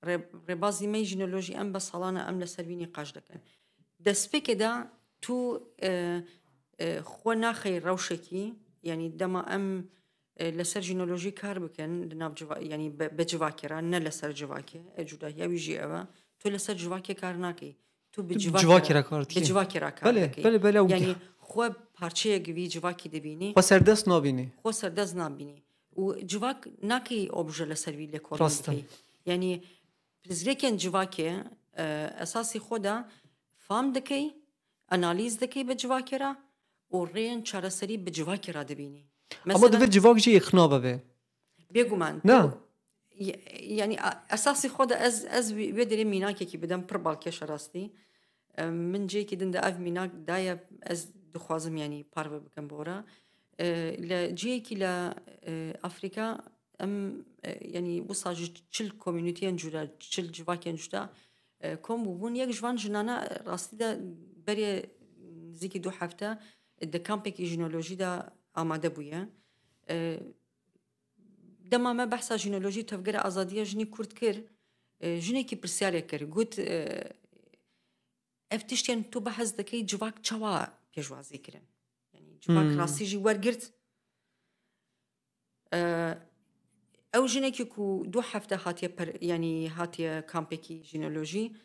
rê-, rêbazî me jineolojî em be salan e em li ser vî nîqaş dikin. Destpêkê de tu, e, e, xwe naxeyî rewşekî, yanî dema em, e, li ser jineolojî kar bikin, li nav civa-, yanî bi, bi civakê re, ne li ser civakê, e, cudahiya wî jî ew e. Tu li ser civakê kar nakî. Tu bi Tu civakê civakê re, re kar bi dikî. civakê re kar Belê, dikî. belê, belê, ew Yanî dî. xwe parçeyek vî civakî dibînî. Xwe serdest nabînî. Xwe serdest nabînî. Û civak nakî obje li ser vî lêkolîn Rast e. dikî. Yanî pirsgirêkên civakê, e, esasî xwe de fam dikey, analîz dikey bi civakê re û rêyên çareserî bi civakê re dibînî. Ama Mesela divê civak jî îqna bibe. Bêguman. Na. Ye-, yanî a-, esasî xwe de ez, ez wî-, wê derê mînakekî bidem pir balkêş e rastî. E, min cihekî din de ev mînak daye, ez dixwazim yanî parve bikim bi we re. E, li cihekî li, e, Afrîka em, e, yanî wisa ji çil komûnîtiyên cuda, çil civakên cuda, e, kom bûbûn. Yek ji van jinana, e, rastî de berê nizîkî du hefte, e, di kampekî jinolojî de amade bûye. E, dema me behsa jinolojî Tevgera Azadiya Jinî Kurd kir, e, jinekî pirsyarek kir. Got, e, ev tiştên tu behs dikey civak çawa pêşwazî kirin? Yanî civak Hmm. rastî jî wergirt. E, ew jinekî ku du hefte hatiye per-, yanî hatiye kampekî jinolojî,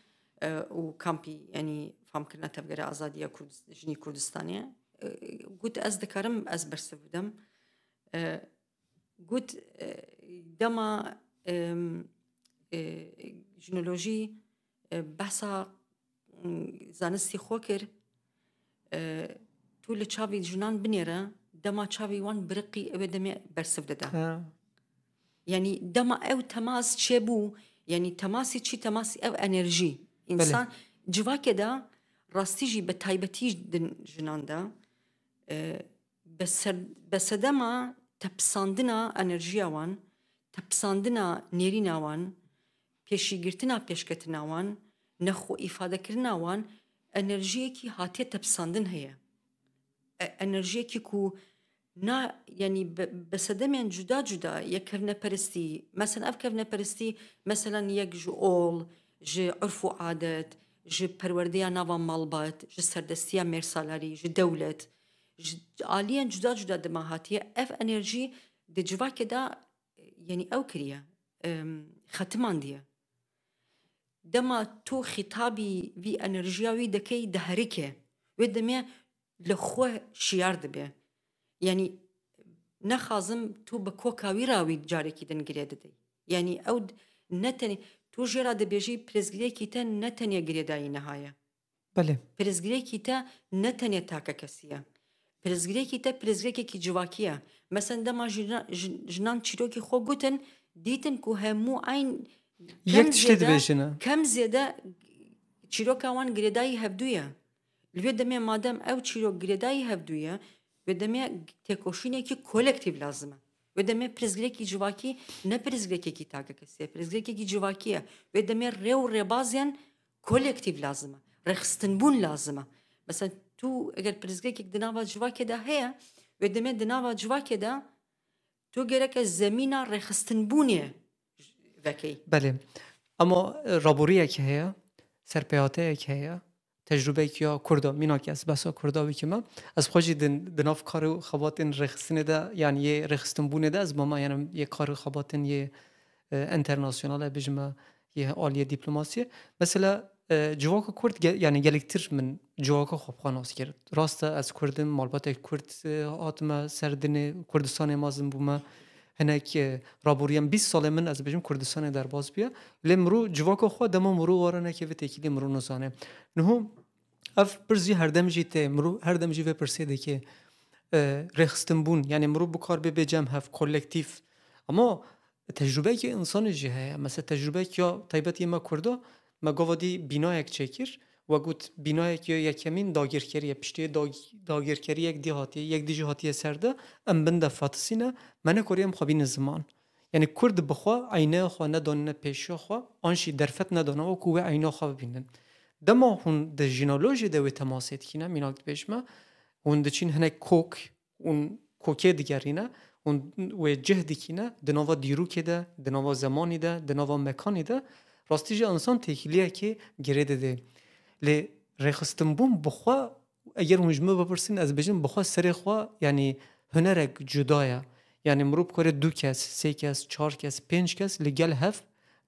e, û kampî, yanî famkirina Tevgera Azadiya Kurd-, Jinî Kurdistanê, e, got, ez dikarim, ez bersiv bidim. E, got, e, dema, em, e, jinolojî, e, behsa, m, zanistî xwe kir, e, tu li çavî jinan binêre, dema çavî wan biriqî, ew ê demê bersiv dide. Ha. Yanî dema ew temas çêbû, yanî temasî çi temasî ev enerjî. Belê. Însan civakê de rastî jî bi taybetî din jinan de, e, bi ser-, bi sedema tepisandina enerjiya wan, tepisandina nêrîna wan, pêşîgirtina pêşketina wan, nexwe îfadekirina wan, enerjiyekî hatiye tepisandin heye. E, enerjiyekî ku na, yanî bi, bi sedemên cuda cuda yek kevneperistî, mesela ev kevneperistî, mesela yek ji ol, ji urf û adet, ji perwerdeya nava malbat, ji serdestiya mêrsalarî, ji dewlet, ji aliyên cuda cuda dima hatiye, ev enerjî di civakê de, yanî ew kiriye, em, xetimandiye. Dema tu xîtabî vî enerjiya wî dekey, diherike. Wê demê li xwe şiyar dibe. Yanî nexazim tu bi koka wî ra wî carekî din girê didey. Yanî ew d-, ne tenê, tu jê ra dibêjî pirsgirêkî te ne tenê girêdayî niha ye. Belê. Pirsgirêkî te ne tenê takekesî ye. Pirsgirêkî te pirsgirêkekî civakî ye. Mesela dema jina-, jin-, jinan çîrokî xwe gutin, dîtin ku hemû eyn Yek tiştê dibêjine. Kem zêde çîroka wan girêdayî hevdû ye. Li wê demê madem ew çîrok girêdayî hevdû ye, wê demê têkoşînekî kolektîv lazim e. Wê demê pirsgirêkî civakî ne pirsgirêkekî takekesî ye, pirsgirêkekî civakî ye. Wê demê rê û rêbazên kolektîv lazim e. Rêxistinbûn lazim e. Mesela tu eger pirsgirêkek di nava civakê de heye, wê demê di nava civakê de tu gereke zemîna rêxistinbûnê vekey. Belê. Ama, e, raboriyek heye, serpêhateyek heye, tecrûbeyek ya Kurda, mînak ez behsa Kurda bikime. Ez xwe jî di, di nav kar û xebatên rêxistinê de, yanî yê rêxistinbûnê de, ez bama, yanî yê kar û xebatên yê, e, enternasyonal e, bijime, yê aliyê dîplomasiyê. Mesela, e, civaka Kurd ge-, yanî gelektir min civaka xwe bi xwe nas kir. Rast e, ez Kurd im, malbatek Kurd, e, hatime ser dinê, Kurdistanê mezin bûme. Hinek, e, raboriyan bîst salê min, ez bêjim, Kurdistanê derbas bûye. Lê mirû civaka xwe dema mirû were neke vê têkilî mirû nizane. Niho ev pirs jî herdem jî tê, mirû herdem jî vê pirsê dike, e, rêxistinbûn. Yanî mirû bikar bê bê cem hev, kolektîf. Ama tecrûbeyekî însanê jî heye. Mesela tecrûbeyek ya taybet yê me Kurda, me gava dî bînayek çêkir. We got, bînayek ya yekemîn dagirkerî ye, piştê dag-, dagirkeriyek dî hatiye, yek dî jî hatiye ser de, em bin de fatisîne, me nekoriye em xwe bînin ziman. Yanî Kurd bi xwe eyneya xwe nedanine pêşiya xwe, an jî derfet nedane wekû wê eyna xwe bibînin. Dema hûn di jînolojiyê de wê temasê dikîne, mînak dibêjime, hûn diçîn hinek kok, hûn kokê digerîne, hûn wê cih dikîne, di nava dîrokê de, di nava zemanî de, di nava mekanî de, rastî jî însan têkiliyekê girê didê. Lê rêxistinbûn bi xwe, eger hûn ji min bipirsîn, ez bêjim, bi xwe serê xwe, yanî hunerek cuda ye. Yanî mirov bikare du kes, sê kes, çar kes, pênc kes li gel hev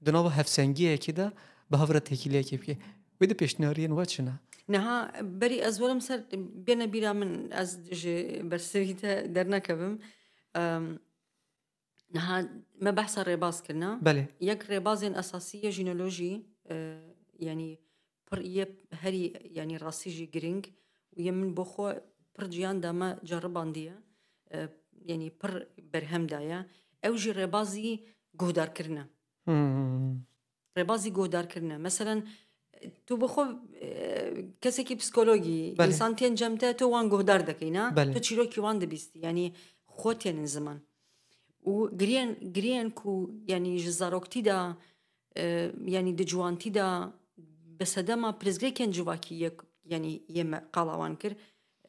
di nava hevsengiyekê de bi hev re têkiliyekê bike. Wê di pêşniyariyên we çi ne? Niha berî ez werim ser, bêne bîra min, ez ji bersivî te dernekevim. Em, niha me behsa rêbaz kirina. Belê. Yek rêbazên esasî yê jînolojî, e, yanî pir yê herî, yanî rastî jî giring û yê min bo xwe pir ciyan da me ceribandiye, e, yanî pir berhem daye. Ew jî rêbazî guhdarkirin e. Hmm. Rêbazî guhdarkirin e. Meselen, tu bi xwe, e, kesekî psîkologî, Belê. Însan tên cem te, tu wan guhdar dekî, na? Belê. Tu çîrokî wan dibîstî, yanî xwe tênin ziman. Û giriyên, giriyên ku, yanî ji zaroktî de, e, yanî di ciwantî de bi sedema pirsgirêkên civakî yek, yanî yê me qala wan kir,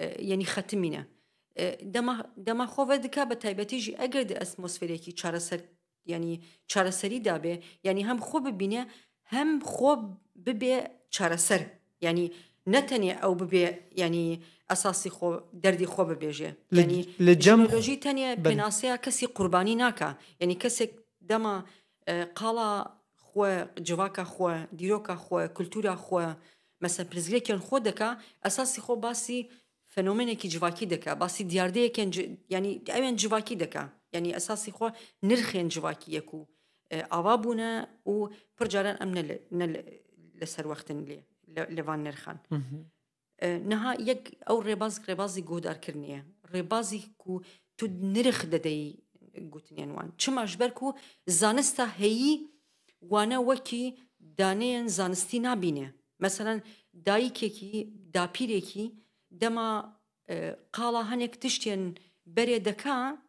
e, yanî xetimîne. E, dema, dema xwe vedika, bi taybetî jî eger di atmosferekî çareser, yanî çareserî dabe, yanî hem xwe bibîne, hem xwe bibe çareser. Yanî ne tenê ew bibe, yanî esasî xwe, derdî xwe bibêje. Li, Yanî li cem jînolojî tenê Belê. Pênaseya kesî qurbanî naka. Yanî kesek dema, e, qala xwe, civaka xwe, dîroka xwe, kultura xwe, mesela pirsgirêkên xwe dika, esasî xwe basî fenomenekî civakî dike, basî diyardeyekên ci-, yanî ew ên civakî dike. Yanî esasî xwe nirxên civakî ye ku, e, ava bûne û pir caran em ne li, ne li, li ser wextin lê, li, li van nirxan. Hı hı. E, niha yek ew rêbaz, rêbazî guhdarkirinê ye. Rêbazî ku tu nirx dedeyî gotinên wan. Çima? Ji ber ku zanista heyî wane wekî daneyên zanistî nabîne. Meselen, dayikekî, dapîrekî dema, e, qala hinek tiştên berê deka,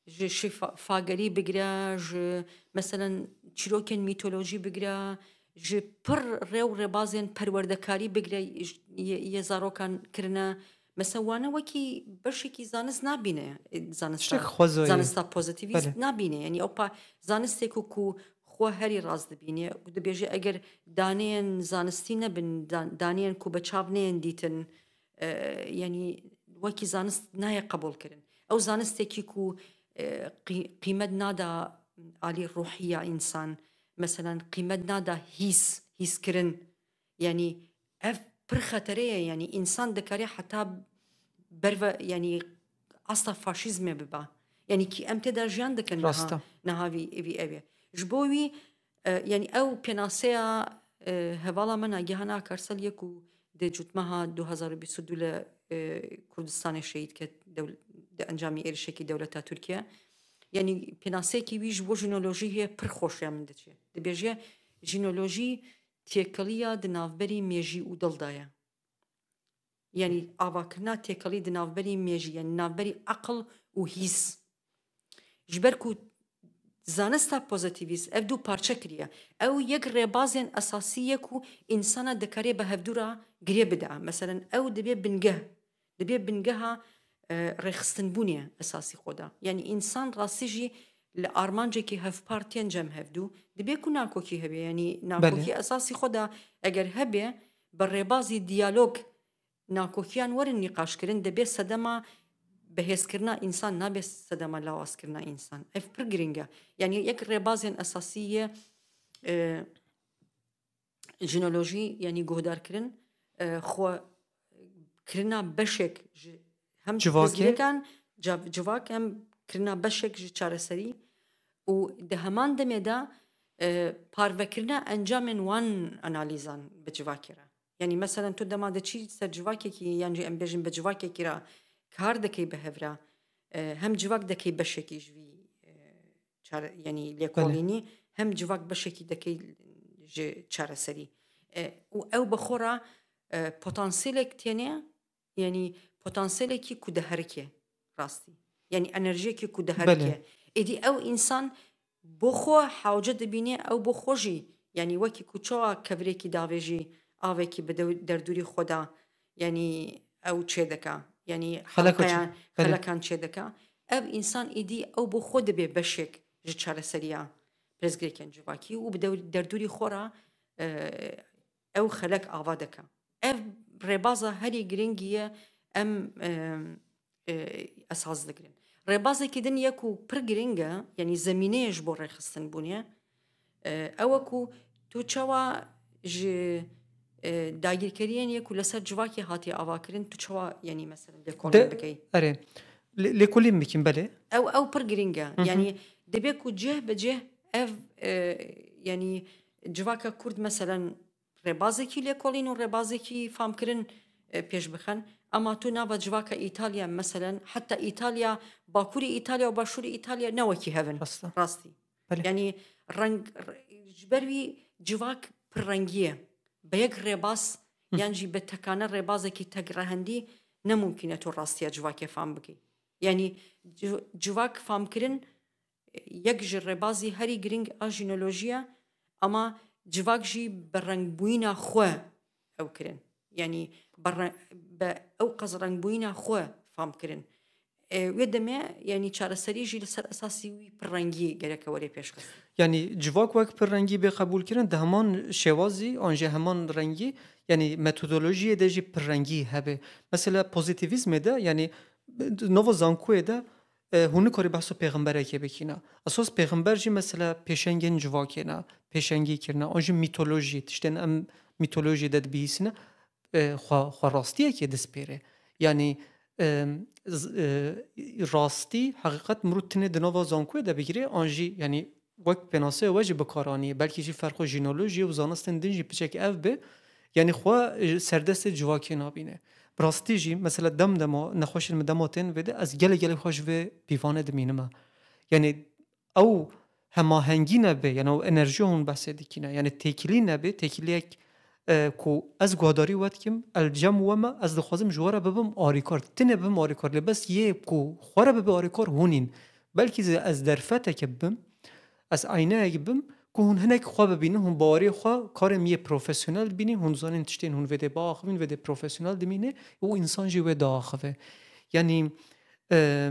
ji şifa-, fagerî bigire, ji, meselen, çîrokên mîtolojî bigire, ji pir rê û rêbazên perwerdekarî bigire, ji, yê, yê zarokan kirine. Mesela, wane wekî beşekî zanist nabîne, e, zanista, Tiştek xwezayî. Zanista pozîtîvîst Belê. nabîne. Yanî, ew pa-, zanistek ku, ku xwe herî rast dibîne, ku dibêje, eger daneyên zanistî nebin, dan-, daneyên ku bi çav neyên dîtin, e, yanî wekî zanist nayê qebûl kirin. Ew zanistekî ku, e, qî-, qîmet nada alî ruhiya însan, meselen, qîmet nada hîs, hîskirin. Yanî ev pir xetere ye, yanî însan dikare heta berve, yanî asta faşîzmê biba. Yanî kî em tê de jiyan dikin niha, Rast e. niha vî, vî ev e. Ji bo wî, e, yanî ew pênaseya, e, hevala me Nagihan Akarsel ye ku di cotmeha du hazar û bîst û du le, e, Kurdistanê şehîd ket dewl-, di encamî êrişekî dewleta Tirkiye. Yanî pênaseyekî wî ji bo jînolojî heye pir xweş ya min diçe. Dibêje, jînolojî têkiliya di navberî mêjî û dil de ye. Yanî avakirina têkilî di navberî mêjî, yanî navberî eqil û hîs. Ji ber ku zanista pozîtîvîst ev du parçe kiriye. Ew yek rêbazên esasî ye ku însana dikare bi hevdû re girê bide. Meselen ew dibe bingeh, dibe bingeha, e, rêxistinbûnê esasî xwe de. Yanî însan rastî jî li armancekî hevpar tên cem hevdû, dibe ku nakokî hebe. Yanî nakokî Belê. esasî xwe de eger hebe, bi rêbazî diyalog nakokiyan werin nîqaşkirin, dibe sedema bihêzkirina însan, nabe sedema lawazkirina însan. Ev pir giring e. Yanî yek rêbazên esasî ye, e, jînolojî, yanî guhdarkirin, e, xwe kirina beşek ji hem Civakê? pirsgirêkan, cav-, civak hem kirina beşek ji çareserî û di heman demê de, e, parvekirina encamên wan analîzan bi civakê re. Yanî, meselen, tu dema diçî ser civakekî, yan jî em bêjin bi civakekî re kar dikey bi hev re, e, hem civak dikey beşekî ji vî, e, çare-, yanî Belê. lêkolînî, hem civak beşekî dikey ji çareserî. E, û ew bi xwe re, e, potansiyelek têne, yanî potansiyelekî ku diherike rastî. Yanî enerjiyekî ku diherike. Belê. Êdî ew însan bo xwe hewce dibîne, ew bo xwe jî, yanî wekî ku çawa kevirêkî davêjî, avekî bi dew-, derdûrî xwe de, yanî ew çêdike, yanî Xelek o çê. helqeyan, Belê. xelekan çêdike. Ev însan êdî ew bo xwe dibe beşek ji çareseriya pirsgirêkên civakî û bi dew-, derdûrî xwe re, e, ew xelek ava dike. Ev rêbaza herî giringî ye, em, e, e, esas digirin. Rêbazekî din ye ku pir giring e, yanî zemîneyê ji bo rêxistinbûnê, e, ew e ku tu çawa ji, e, dagîrkeriyên ye ku li ser civakê hatiye avakirin, tu çawa, yanî, meselen, lêkolîn De-, bikey? erê. Lê-, lêkolîn bikin, belê. Ew, ew pir giring e. Hı hı. Yanî, dibe ku cih bi cih ev, e, yanî, civaka Kurd, meselen, rêbazekî lêkolîn û rêbazekî famkirin, e, pêş bixin. Ema tu nava civaka Îtalya, meselen, heta Îtalya, Bakurê Îtalya û Başûrê Îtalya ne wekî hev in. Rast e. Rastî. Belê. Yanî reng, r-, ji ber wî civak pirrengî ye. Bi yek rêbaz Hı. yan jî bi tekane rêbazekî tekrehendî ne mumkîn e tu rastiya civakê fam bikî. Yanî ci-, civak famkirin yek ji rêbazî herî giring a jînolojî ye, ama civak jî bi rengbûyîna xwe ew kirin. Yanî bi re-, bi ew qas rengbûyîna xwe fam kirin. E, wê demê, yanî çareserî jî li ser esasî wî pirrengî gereke were pêşxist. Yanî civak wek pirrengî bê qebûlkirin, di heman şêwazî an jî heman rengî, yanî metodolojiyê de jî pirrengî hebe. Mesela pozîtîvîzmê de, yanî di nava zankoyê de, e, hûn nikarî behsa pêxemberekê bikîne. Esas pêxember jî mesela pêşengên civakê ne, pêşengî kirine, an jî mîtolojî, tiştên em mîtolojiyê de dibihîsine, e, xwe, xwe rastiyekê dispêre. Yanî, e, z-, e, rastî, heqîqet mirov tinê di nava zankoyê de bigire, an jî, yanî, wek pênaseya we jî bi kar anî, belkî jî ferqo jînolojiyê û zanistên din jî piçek ev be, yanî xwe, e, serdestê civakê nabîne. Bi rastî jî, mesela dem dema, nexweşên min dema tên vê de, ez gelek gelek xwe ji vê pîvanê dimînime. Yanî ew hemahengî nebe, yanî ew enerjiya hûn behsê dikîne. Yanî têkilî nebe, têkiliyek, e, ku ez guhdarî we dikim, el cem we me, ez dixwazim ji we re bibim arîkar. Tinê bibim arîkar, lê bes yê ku xwe re bibe arîkar hûn în. Belkî zî ez derfeteke bibim, ez eyneyek bim, ku hûn hinek xwe bibînin, hûn baweriyê xwe, karê min yê profesyonel dibînin, hûn zanîn tiştên hûn vê dê biaxivin, vê dê profesyonel dimîne û însan jî wê diaxive. Yanî, e,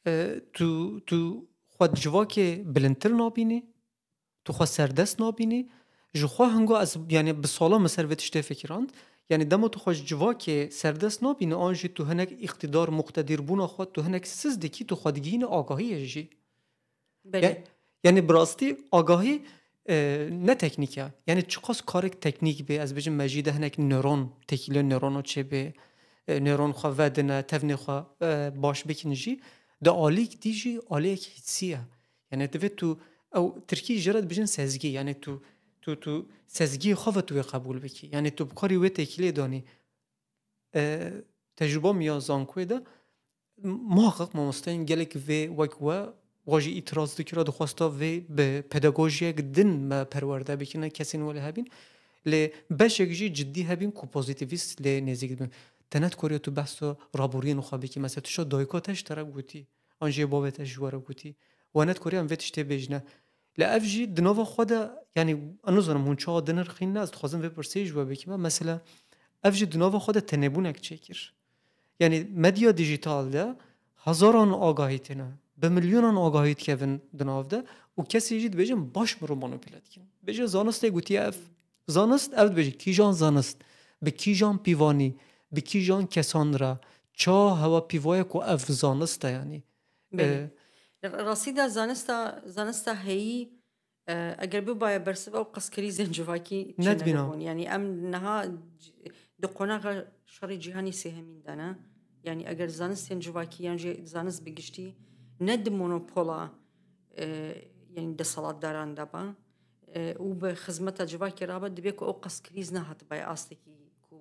e, tu, tu xwe di civakê bilindtir nabînî, tu xwe serdest nabînî. Ji xwe hingo ez, yanî bi sala min ser vê tiştê fikirand. Yanî dema tu xwe ji civakê serdest nabînî, an jî tu hinek îqtîdar, muqtedîrbûna xwe, tu hinek siz dikî, tu xwe digihînî agahiyê jî. Belê. Ya-, yanî bi rastî agahî e, ne teknîk e. Yani çiqas karek teknîk bê, ez bêjim mejî de hinek nöron, têkiliyê nörono çêbê, e, nöron xwe vedine, tevnê xwe, e, baş bikin jî, di alîk dî jî aliyek hîsî ye. Yani divê tu, ew tirkî jê re dibêjin sezgî, yani tu, tu, tu sezgiyê xwe ve tu wê qebûl bikî. Yani tu bikarî wê têkiliyê danî. E, tecrûba min ya zankoyê de muhaqiq mamosteyên gelek vê wek we, wa jî îtiraz dikira, dixwesta vê bi pedagojiyek din me perwerde bikine, kesên wele hebîn. Lê beşek jî cidî hebîn ku pozîtîvîst lê nêzîk dibin. Te ne dikoriya tu behsa raboriyên xwe bikî. Mesela tu şa dayika te ji te re gotî, an jê bavê te ji we re gotî. We ne dikoriya em vê tiştê bêjine. Lê ev jî di nava xwe de, yani, ez nizanim hûn çawa dinirxînin, ez dixwazim vê pirsê ji we bikime. Mesela, ev jî di nava xwe de tenêbûnek çêkir. Yani, medya dîjîtal de hezaran agahî têne, bi milyonan agahî dikevin di nav de û kesê jî dibêjin baş mirov manîpule dikin. Bêje zanistê gotiye ev. Zanist, ev dibêje kîjan zanist, bi kîjan pîvanî, bi kîjan kesan re, ça hewa pîvaya ku ev zanist e, yani. Belê. Ee, Rastî de zanista, zanista heyî, e, eger bibaye bersiv ew qas krîzên civakî Ne dibîna. çênedibûn. Yani em niha c-, di qonaxa şerê cîhanî sêhemîn de ne. Yani eger zanistên civakî yan jî zanist bi giştî ne di monopola, e, yani deselatdaran de ba, e, û bi xizmeta civakê rabe, dibe ku ew qas krîz nehatibaye astekî ku,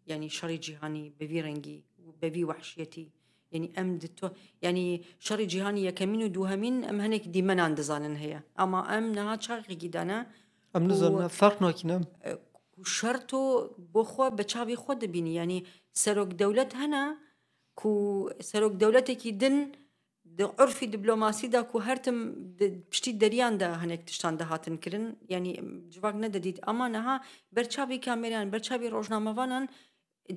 yani şerê cîhanî bi vî rengî û bi vî wehşiyetî. Yani em di to, yani şerê cîhanî yekemîn û duhemîn em hinek dîmenan dizanin heye. Ama em niha çaxekî de ne Em ku, nizanin, em ferq nakînin. e, ku şerto bo xwe bi çavê xwe dibînî. Yani serok dewlet hene ku serok dewletekî din di urfî diplomasî de ku her tim di piştî deriyan de hinek tiştan dihatin kirin. Yani civak nedidît. Ama niha ber çavî kameran, ber çavî rojnamevanan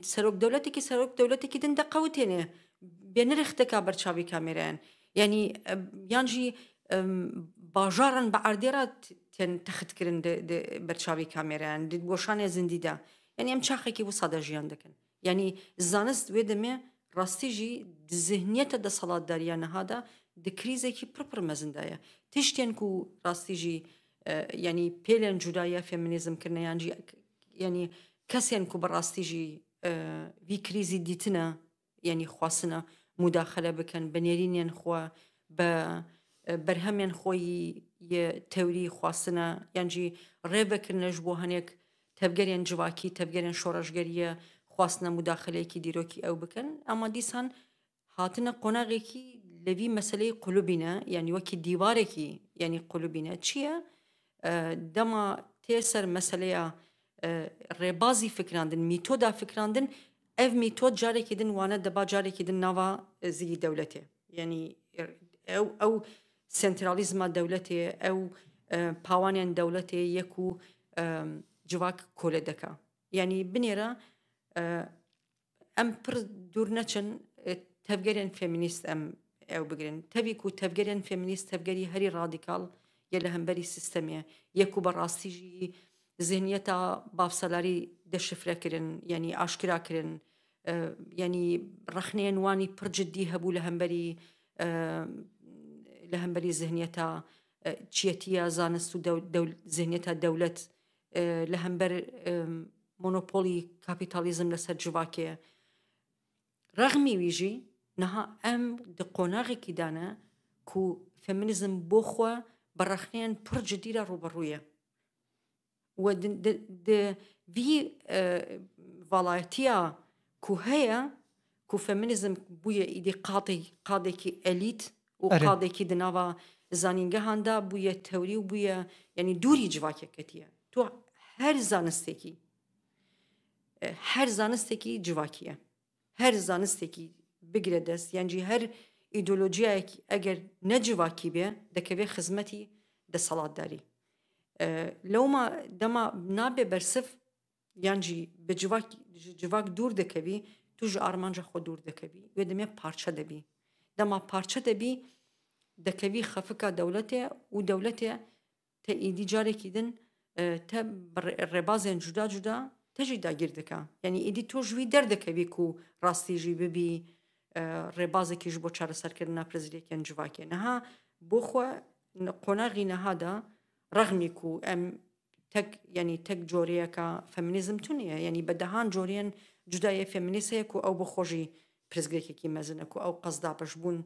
serok dewletekî, serok dewletekî din de qewitêne. Bê nirêx dika ber çavî kamerayan. Yani, e, yan jî, em, bajaran bi erdê re t-, tên text kirin di, di ber çavî kamerayan, di goşanê zindî de. Yani em çaxekî wisa de jiyan dikin. Yani zanist wê demê rastî jî di zihniyeta deselatdariya niha de di krîzekî pir pir mezin de ye. Tiştên ku rastî jî, e, yani pêlên cuda ya feminîzm kirine yan jî, yani kesên ku bi rastî jî, e, vî krîzî dîtine, yani xwestine mudaxele bikin, bi nêrînên xwe, bi, e, berhemên xwe yî yê tewrî xwestine, yan jî rê vekirine ji bo hinek tevgerên civakî, tevgerên şoreşgeriyê xwestine mudaxeleyekî dîrokî ew bikin. Ama dîsan hatine qonaxekî li vî meseleyê qulibîne, yani wekî dîwarekî, yani qulibîne. Çi ye? E, dema tê ser meseleya, e, rêbazî fikirandin, mîtoda fikirandin, ev mîtod carekî din wane diba carekî din nava, e, zî dewletê. Yani, e, ew, ew sentralîzma dewletê, ew, e, pawanên dewletê ye ku, e, civak kole dika. Yani binêre, e, em pir dûr neçin, e, tevgerên feminîst em ew bigirin. Tevî ku tevgerên feminîst tevgerî herî radîkal ye li hemberî sîstemê, ye ku bi rastî jî zihniyeta bavselarî deşifre kirin, yanî aşkira kirin, e, yanî rexneyên wanî pir cidî hebû li hemberî, e, li hemberî zihniyeta, e, çiyetiya zanist û dew-, dew-, zihniyeta dewlet, e, li hember, e, monopolî kapîtalîzm li ser civakê. Rexmî wî jî niha em di qonaxekî de ne ku feminîzm bo xwe bi rexneyên pir cidî re rûbirû ye. We di, di, di vî, e, valayetiya ku heye, ku feminîzm bûye îdî qadê-, qadekî elît û Erê. qadekî di nava zanîngehan de bûye tewrî û bûye, yanî dûrî civakê ketiye. Tu her zanistekî, e, her zanistekî civakî ye. Her zanistekî bigire dest, yan jî her îdeolojiyayekî eger ne civakî be, dikeve xizmetî deselatdarî. E, lewma dema nabe bersiv, yan jî bi civak, ji civak dûr dikevî, tu ji armanca xwe dûr dikevî. Wê demê parçe dibî. Dema parçe dibî, dikevî xefika dewletê û dewletê te îdî carekî din, e, te bi rê-, rêbazên cuda cuda te jî dagîr dike. Yanî îdî tu ji wî derdikevî ku rastî jî bibî, e, rêbazekî ji bo çareserkirina pirsgirêkên civakê. Niha bo xwe n-, qonaxî niha de rexmî ku em tek, yanî tek coreyeka feminîzm tune ye. Yanî bi dehan coreyên cuda yê feminîst heye ku ew bi xwe jî pirsgirêkekî mezin e, ku ew qas dabeşbûn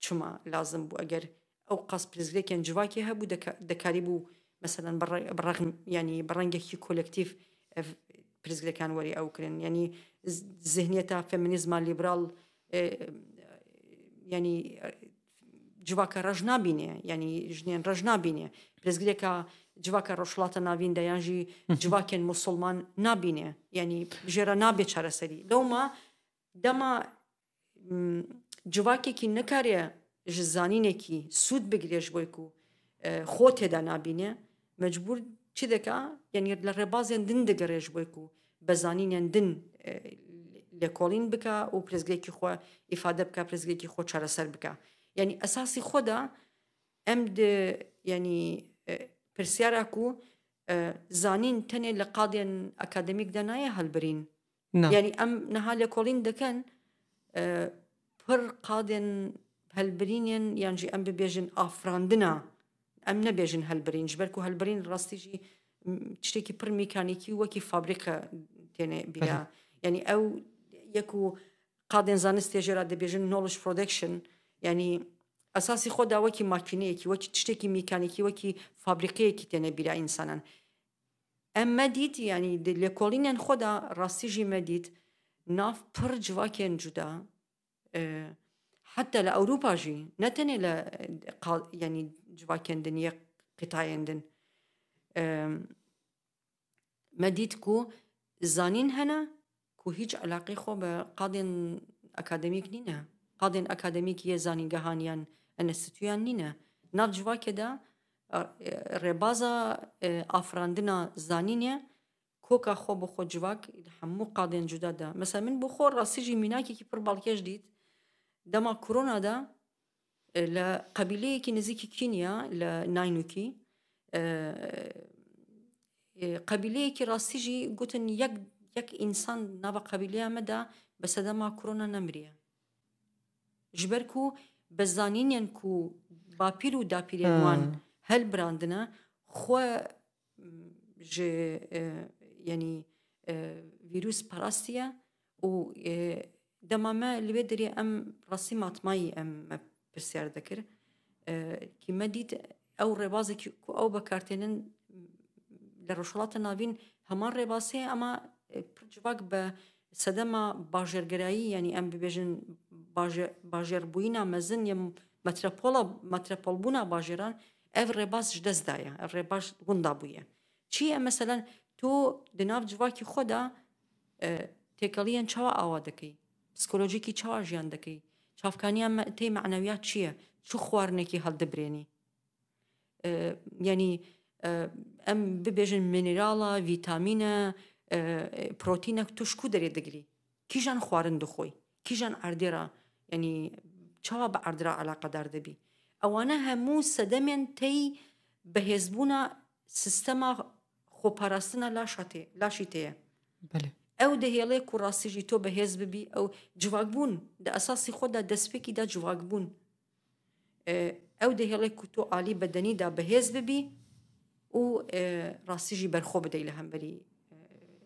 çima lazim bû? Eger ew qas pirsgirêkên civakê hebû, deka-, dekarîbû, meselen, bi re-, bi rexm-, yanî bi rengekî kolektîf ev pirsgirêkan werî ew kirin. Yanî z-, zihniyeta feminîzma lîberal, e, yanî, e, civaka reş nabîne, yanî jinên reş nabîne. Pirsgirêka civaka Rojhilata Navîn de yan jî civakên musulman nabîne. Yanî jê re nabe çareserî. Lewma dema, m, civakekî nikare ji zanînekî sûd bigire ji bo ku, e, xwe tê de nabîne, mecbûr çi dike? Yanî li rêbazên din digire ji bo ku bi zanînên din, e, lêkolîn bike û pirsgirêkî xwe îfade bike, pirsgirêkî xwe çareser bike. Yanî esasî xwe de em di, yanî, e, pirsyara ku, e, zanîn tenê li qadên akademîk de nayê helbirîn. Na. Yanî em niha lêkolîn dikin, e, pir qadên helbirînên, yan jî em bibêjin afirandina, em nebêjin helbirîn, ji ber ku helbirîn rastî jî, m, tiştekî pir mekanîkî wekî fabrîke têne bîra. Belê. Yanî ew ye ku qadên zanistê jê re dibêjin knowledge production, yanî esasî xwe da wekî makîneyekî, wekî tiştekî mekanîkî, wekî fabrîkeyekî têne bîra însanan. Em me dît, yanî di lêkolînên xwe de rastî jî me dît, nav pir civakên cuda, e, heta li Ewropa jî, ne tenê li, e, qa-, yanî civakên din yê qîtayên din. E, me dît ku zanîn hene ku hîç eleqê xwe bi qadên akademîk nîne. Qadên akademîk yê zanîngehan yan enstitûyan nîne. Nav civakê de, e, rêbaza, e, afirandina zanînê koka xwe bi xwe civak li hemû qadên cuda de. Mesela min bi xwe rastî jî mînakekî pir balkêş dît. Dema korona de, e, li qebîleyekî nizîkî Kenya, li Naynukî, e, e, qebîleyekî rastî jî gotin yek, yek însan nava qebîleya me de bi sedema korona nemiriye. Ji ber ku bi zanînên ku bapîr û dapîrên Ha. wan helbirandine, xwe, m, ji, e, yanî, e, vîrus parastiye û, e, dema me li wê derê em rastî matmayî em me pirsiyar dikir. E, kî me dît ew rêbazekî ku ew bekartênin li Rojhilata Navîn heman rêbaz heye, ama, e, pir civak bi sedema bajêrgerayî, yanî em bibêjin baje-, bajêrbûyîna mezin ya metropola, metropolbûna bajêran, ev rêbaz ji dest daye, ev rêbaz winda bûye. Çi ye? Meselen, tu di nav civakî xwe de, e, têkeliyên çawa awa dikî? Psikolojîkî çawa jiyan dikî? Çavkaniya me, tê manewiyat çi ye? Çi xwarinekî hildibirênî? E, yanî, e, em bibêjin minerala, vîtamîne, e, protîne tu ji ku derê digirî? Kîjan xwarin dixwî? Kîjan erdê re, yanî çawa bi erdê re eleqedar dibî? Ewane hemû sedemên tey bihêzbûna sistema xweparastina laşa tê, laşî tê ye. Belê. Ew dihêle ku rastî jî to bihêz bibî, ew civakbûn, di esasî xwe de destpêkî de civakbûn. E, ew dihêle ku tu alî bedenî de bihêz bibî û, e, rastî jî berxwe bidey li hemberî, e,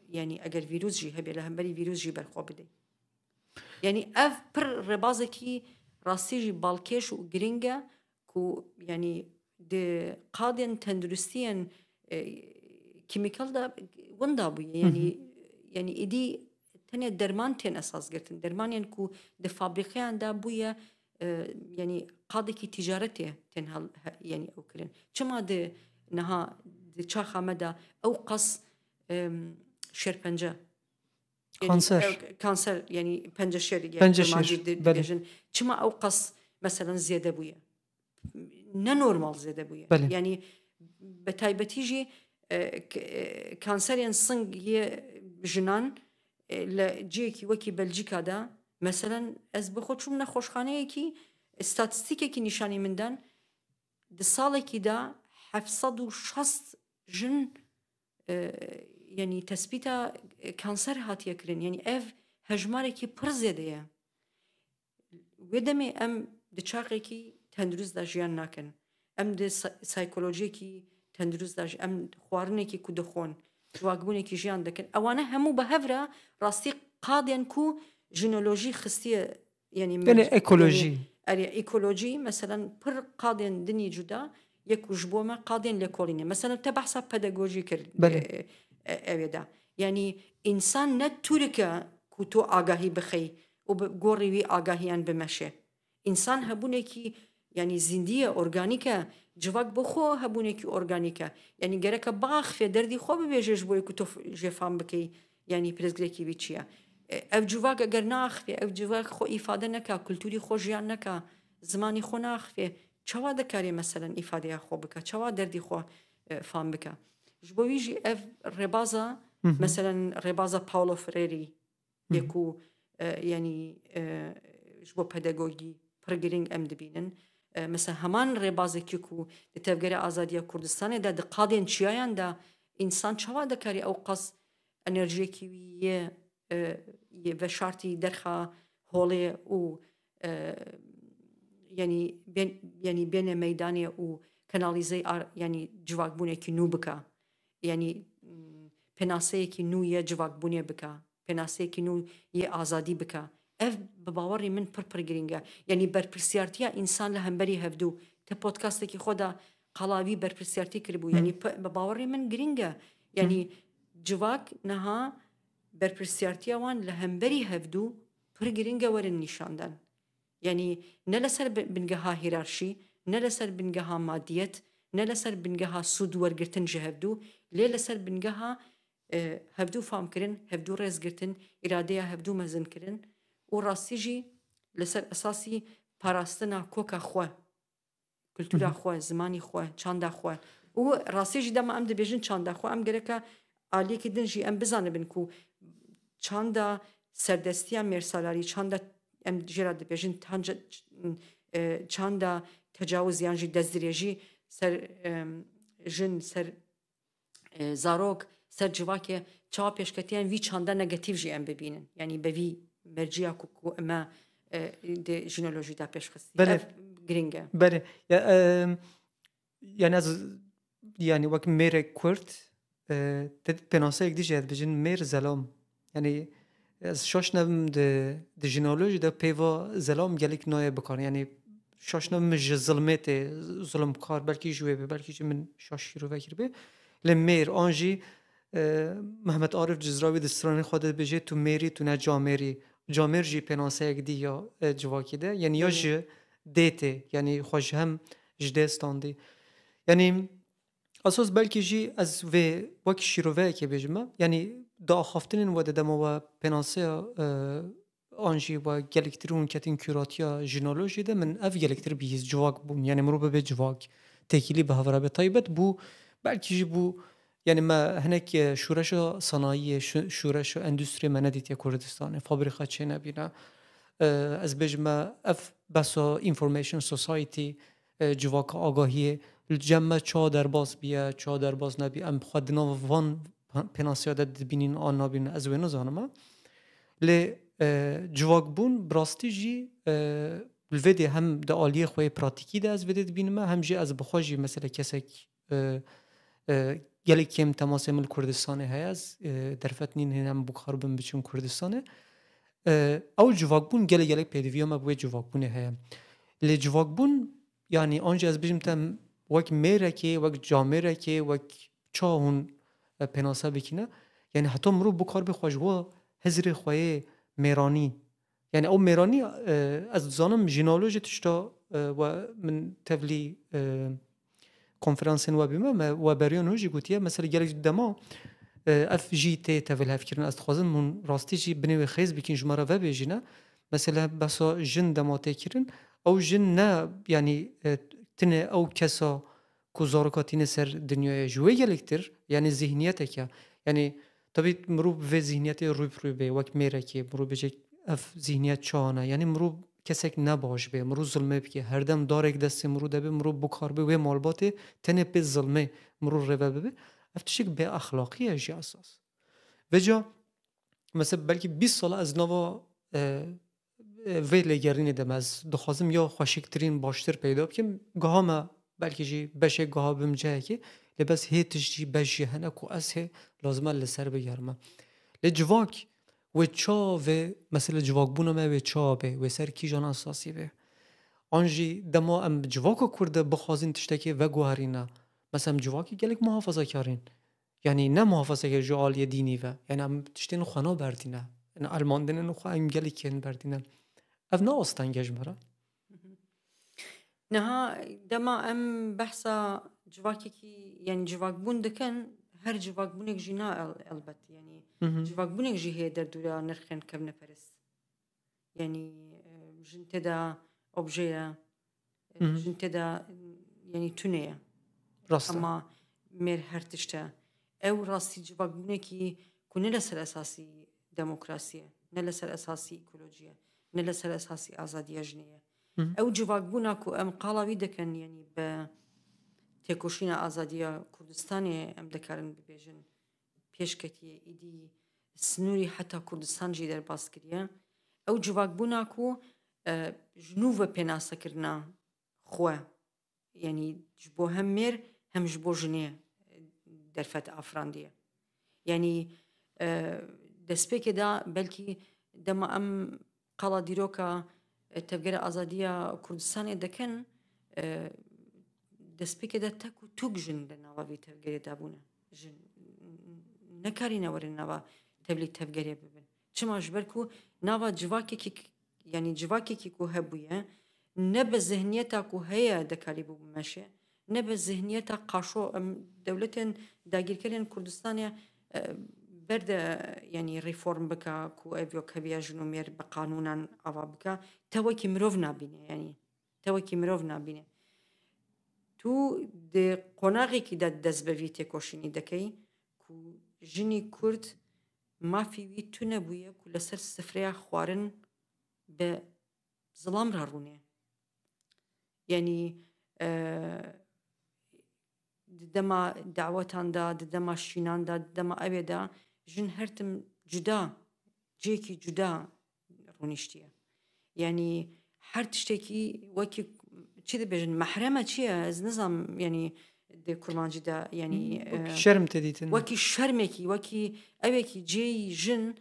yanî eger vîrus jî hebe, li hemberî vîrus jî berxwe bidey. Yanî ev pir rêbazekî rastî jî balkêş û giring e ku, yanî di qadên tenduristiyên, e, kîmîkal de winda bûye. Yanî, Hı hı. yanî êdî tenê derman tên esas girtin. Dermanên ku di fabrîkeyan de bûye, e, yanî qadekî ticaretê tên hel-, he-, yanî ew kirin. Çima di niha di çaxa me de ew qas, em, şêrpence, yanî Kanser. ew kanser, yanî penceşêr, yanî Penceşêr, kurmancî di-, belê. dibêjin. Çima ew qas, meselen, zêde bûye? Ne normal zêde bûye. Belê. Yanî bi taybetî jî, e, k-, e, kanserên sing yê jinan, e, li cihekî wekî Belcîka de, meselen, ez bi xwe çûm nexweşxaneyekî, statîstîkekî nîşanî min dan, di salekî de heft sed û şast jin, e, yanî tespîta, e, kanser hatiye kirin. Yanî ev hejmarekî pir zêde ye. Wê demê em di çaxekî tendurist de jiyan nakin. Em di sa-, saykolojiyekî tendurist de jî, em xwarinekî ku dixwin, civakbûnekî jiyan dikin. Ewane hemû bi hev re rastî qadên ku jinolojî xistiye, yanî Yanî ekolojî. Erê, ekolojî, meselen, pir qadên dinî cuda, yek û ji bo me qadên lêkolînê. Meselen, te behsa pedagojî kir, Belê. e, e, ew ê de. Yanî, însan ne tûrik e ku tu agahî bixey û bi gorî wî agahiyan bimeşe. Însan hebûnekî, yanî, zîndî ye, organîk e, civak bi xwe hebûnekî organîk e. Yanî, gereke biaxifê, derdî xwe bibêje ji bo ku tu f-, jê fam bikey, yanî, pirsgirêkî wî çi ye. E, ev civak eger neaxifê, ev civak xwe îfade neka, kulturî xwe jiyan neka, zimanî xwe neaxifê, çawa dikarê, meselen, îfadeya xwe bike, çawa derdî xwe, e, fam bike. Ji bo wî jî ev rêbaza, Hı hı. meselen, rêbaza Paulo Freire, Hı hı. yê ku, e, yanî, e, ji bo pedagogî pir girîng em dibînin. E, mesela, heman rêbazekî ku di Tevgera Azadiya Kurdistanê de, di qadên çiyayan de, însan çawa dikarî ew qas enerjiyekî wî yê, e, yê veşartî derxa holê û, e, yanî bên-, yanî bêne meydanê û kanalîzey ar-, yanî civakbûnekî nû bike. Yanî, m, pênaseyekî nû yê civakbûnê bike. Pênaseyekî nû yê azadî bike. Ev bi bawerî min pir pir girîng e. Yanî berpirsiyartiya însan li hemberî hevdû. Te podcastekî xwe de qala vî berpirsiyartî kiribû. Hı. Yanî pi-, bi bawerî min girîng e. Yanî civak niha berpirsiyartiya wan li hemberî hevdû pir girîng e werin nîşandan. Yanî ne li ser bi-, bingeha hîrarşî, ne li ser bingeha madiyet, ne li ser bingeha sûd wergirtin ji hevdû, lê li ser bingeha, e, hevdû famkirin, hevdû rêzgirtin, îradeya hevdû mezinkirin û rastî jî li ser esasî parastina koka xwe, kultura Hı hı. xwe, zimanî xwe, çanda xwe. Û rastî jî dema em dibêjin çanda xwe, em gereke aliyekî din jî em bizanibin ku çanda serdestiya mêrsalarî, çanda em jê re dibêjin tanca-, e, çanda tecawuz yan jî destdirêjî ser, em, jin, ser, e, zarok, ser civakê çawa pêşketiyan vî çanda negatîf jî em bibînin. Yanî bi vî merciya ku, ku me, e, di jinolojî de pêş xistî. Belê. Ev girîng e. Belê. Ya, em, yani ez, yani wek mêrek Kurd, e, te pênaseyek dî jî ez dibêjin mêr zelam. Yani ez şaş nebim di, di jinolojî de peyva zelam gelek nayê bikar. Yani şaş nebim ji zilmê tê, zilimkar, belkî ji wê be, belkî ji min şaş şîrove kiribê. Lê mêr an jî, e, Mehmet Arif Cizrawî di stranê xwe de dibêje, tu mêrî, tu ne camêrî. Camêr jî pênaseyek dî ya, e, civakî de. Yani ya Hı. ji dê tê, yani xwe ji hem ji dê standî. Yani esas belkî jî ez vê wek şîroveyekê bêjim me. Yani di axaftinên we de dema we pênaseya, e, an jî we gelektir hûn ketin kûratiya jinolojiyê de, min ev gelektir bihîst, civak bûn. Yani mirov bibe civak, têkilî bi hev re be. Taybet bû, belkî jî bû, yani me hinek, e, şûreşa sanayiyê, şû-, şûreşa endûstriyê me nedîtiye Kurdistanê. Fabrîka çênebîne. E, ez bêjim me ev besa information society, e, civaka agahiyê li cem me ça derbas biye, ça derbas nebî. Em xwe di nav van pênasiya de dibînin an nabînin, ez wê nizanim. Lê, e, civakbûn bi rastî jî, e, li vê dê hem di aliyê xwe yê pratîkî de ez vê dê dibînim, hem jî ez bi xwe jî mesela kesek, e, e, gelek kêm temasê min li Kurdistanê heye, ez, e, derfet nîn hêne em bikarbin biçin Kurdistanê. E, ew civakbûn gelek gelek pêdiviya me bi wê civakbûnê heye. Lê civakbûn, yanî an jî ez bijim te wek mêrekê, wek camêrekê, wek ça hûn, e, pênase bikîne. Yanî heta mirov bikaribe xwe ji we hizrê xwe yê mêranî. Yanî ew mêranî, e, ez dizanim jinolojî tişta, e, we min tevlî, e, konferansên we bîme, me we beriya nû jî gotiye, mesela gelek dema, e, ev jî tê tevil hevkirin. Ez dixwazim hûn rastî jî binê wê xêz bikin, ji me re vebêjîne. Mesela besa jin dema tê kirin, ew jin ne, yanî, e, tinê ew kesa ku zaroka tîne ser dinyayê ji wê gelektir, yanî zihniyetek e. Yanî tabî mirov bi vê zihniyetê rû bi rû bê, wek mêrekê, mirov bêje ev zihniyet çawa ne? Yanî mirov kesek ne baş bê, mirov zilmê bike, herdem darek destê mirov de bê, mirov bikar bê wê malbatê tenê pê zilmê mirov rêve bibe. Ev tiştek bê exlaqî ye jî esas. Vêca, mesela belkî bîst sala ez nava, e, e, vê lêgerînê de me, ez dixwazim ya xweşiktirîn, baştir peyda bikim. Giha me belkî jî beşek giha bim cihekê. Lê bes hê tişt jî, beş jî hene ku ez hê lazim e li ser bigerime. Lê civak wê çawa vê, mesela civakbûna me wê çawa bê, wê ser kîjan esasî bê? An jî dema em civaka Kurd de bixwazin tiştekê veguherîne, mesela em civakê gelek muhafazakar in. Yanî ne muhafazakar ji aliyê dînî ve. Yanî em tiştên xwe naberdîne. Yanî elmandinên xwe em gelekî hên berdîne. Ev ne asteng e ji me re. Niha dema em behsa civakekî, yanî civakbûn dikin, her civakbûnek jî na el-, elbet. Yanî Hı hı. civakbûnek jî heye derdora nirxên kevneperist. Yanî, e, jin tê de obje ye, e, Hı hı. jin tê de, yanî tune ye. Rast e. Ama mêr her tişt e. Ew rastî civakbûnekî ku ne li ser esasî demokrasî ye, ne li ser esasî ekolojî ye, ne li ser esasî azadiya jinê ye. Hı hı. Ew civakbûna ku em qala wî dikin, yanî bi têkoşîna azadiya Kurdistanê em dikarin bibêjin pêş ketiye, îdî sinûrî heta Kurdistan jî derbas kiriye. Ew civakbûna ku, e, ji nû ve pênasekirina xwe, yanî ji bo hem mêr hem ji bo jinê, e, derfet afirandiye. Yanî, e, destpêkê de belkî dema em qala dîroka, e, Tevgera Azadiya Kurdistanê dikin, e, destpêkê de tek û tûk jin di nava vî tevgerê de bûne. Jin nekarîne werin nava tevlî tevgerê bibin. Çima? Ji ber ku nava civakekî, yanî civakekî ku hebûye, ne bi zihniyeta ku heye dikarîbû bimeşe, ne bi zihniyeta qaşo, em, dewletên dagîrkerên Kurdistanê, e, berde, yanî reform bika ku ev yekheviya jin û mêr bi qanûnan ava bika, te wekî mirov nabîne, yanî te wekî mirov nabîne. Tu di qonaxekî de dest bi vî têkoşînî dikey ku jinî Kurd mafî wî tune bûye ku li ser sifreya xwarin bi zilam re rûnê. Yanî, e, di dema dawetan de, di dema şînan de, di dema ewê de jin her tim cuda, cihekî cuda rûniştiye. Yanî her tiştekî wekî, çi dibêjin, mehreme çi ye? Ez nizam, yanî di kurmancî de, yanî, Wekî e, şerm tê dîtin. Wekî şermekî, wekî ewekî cihê jin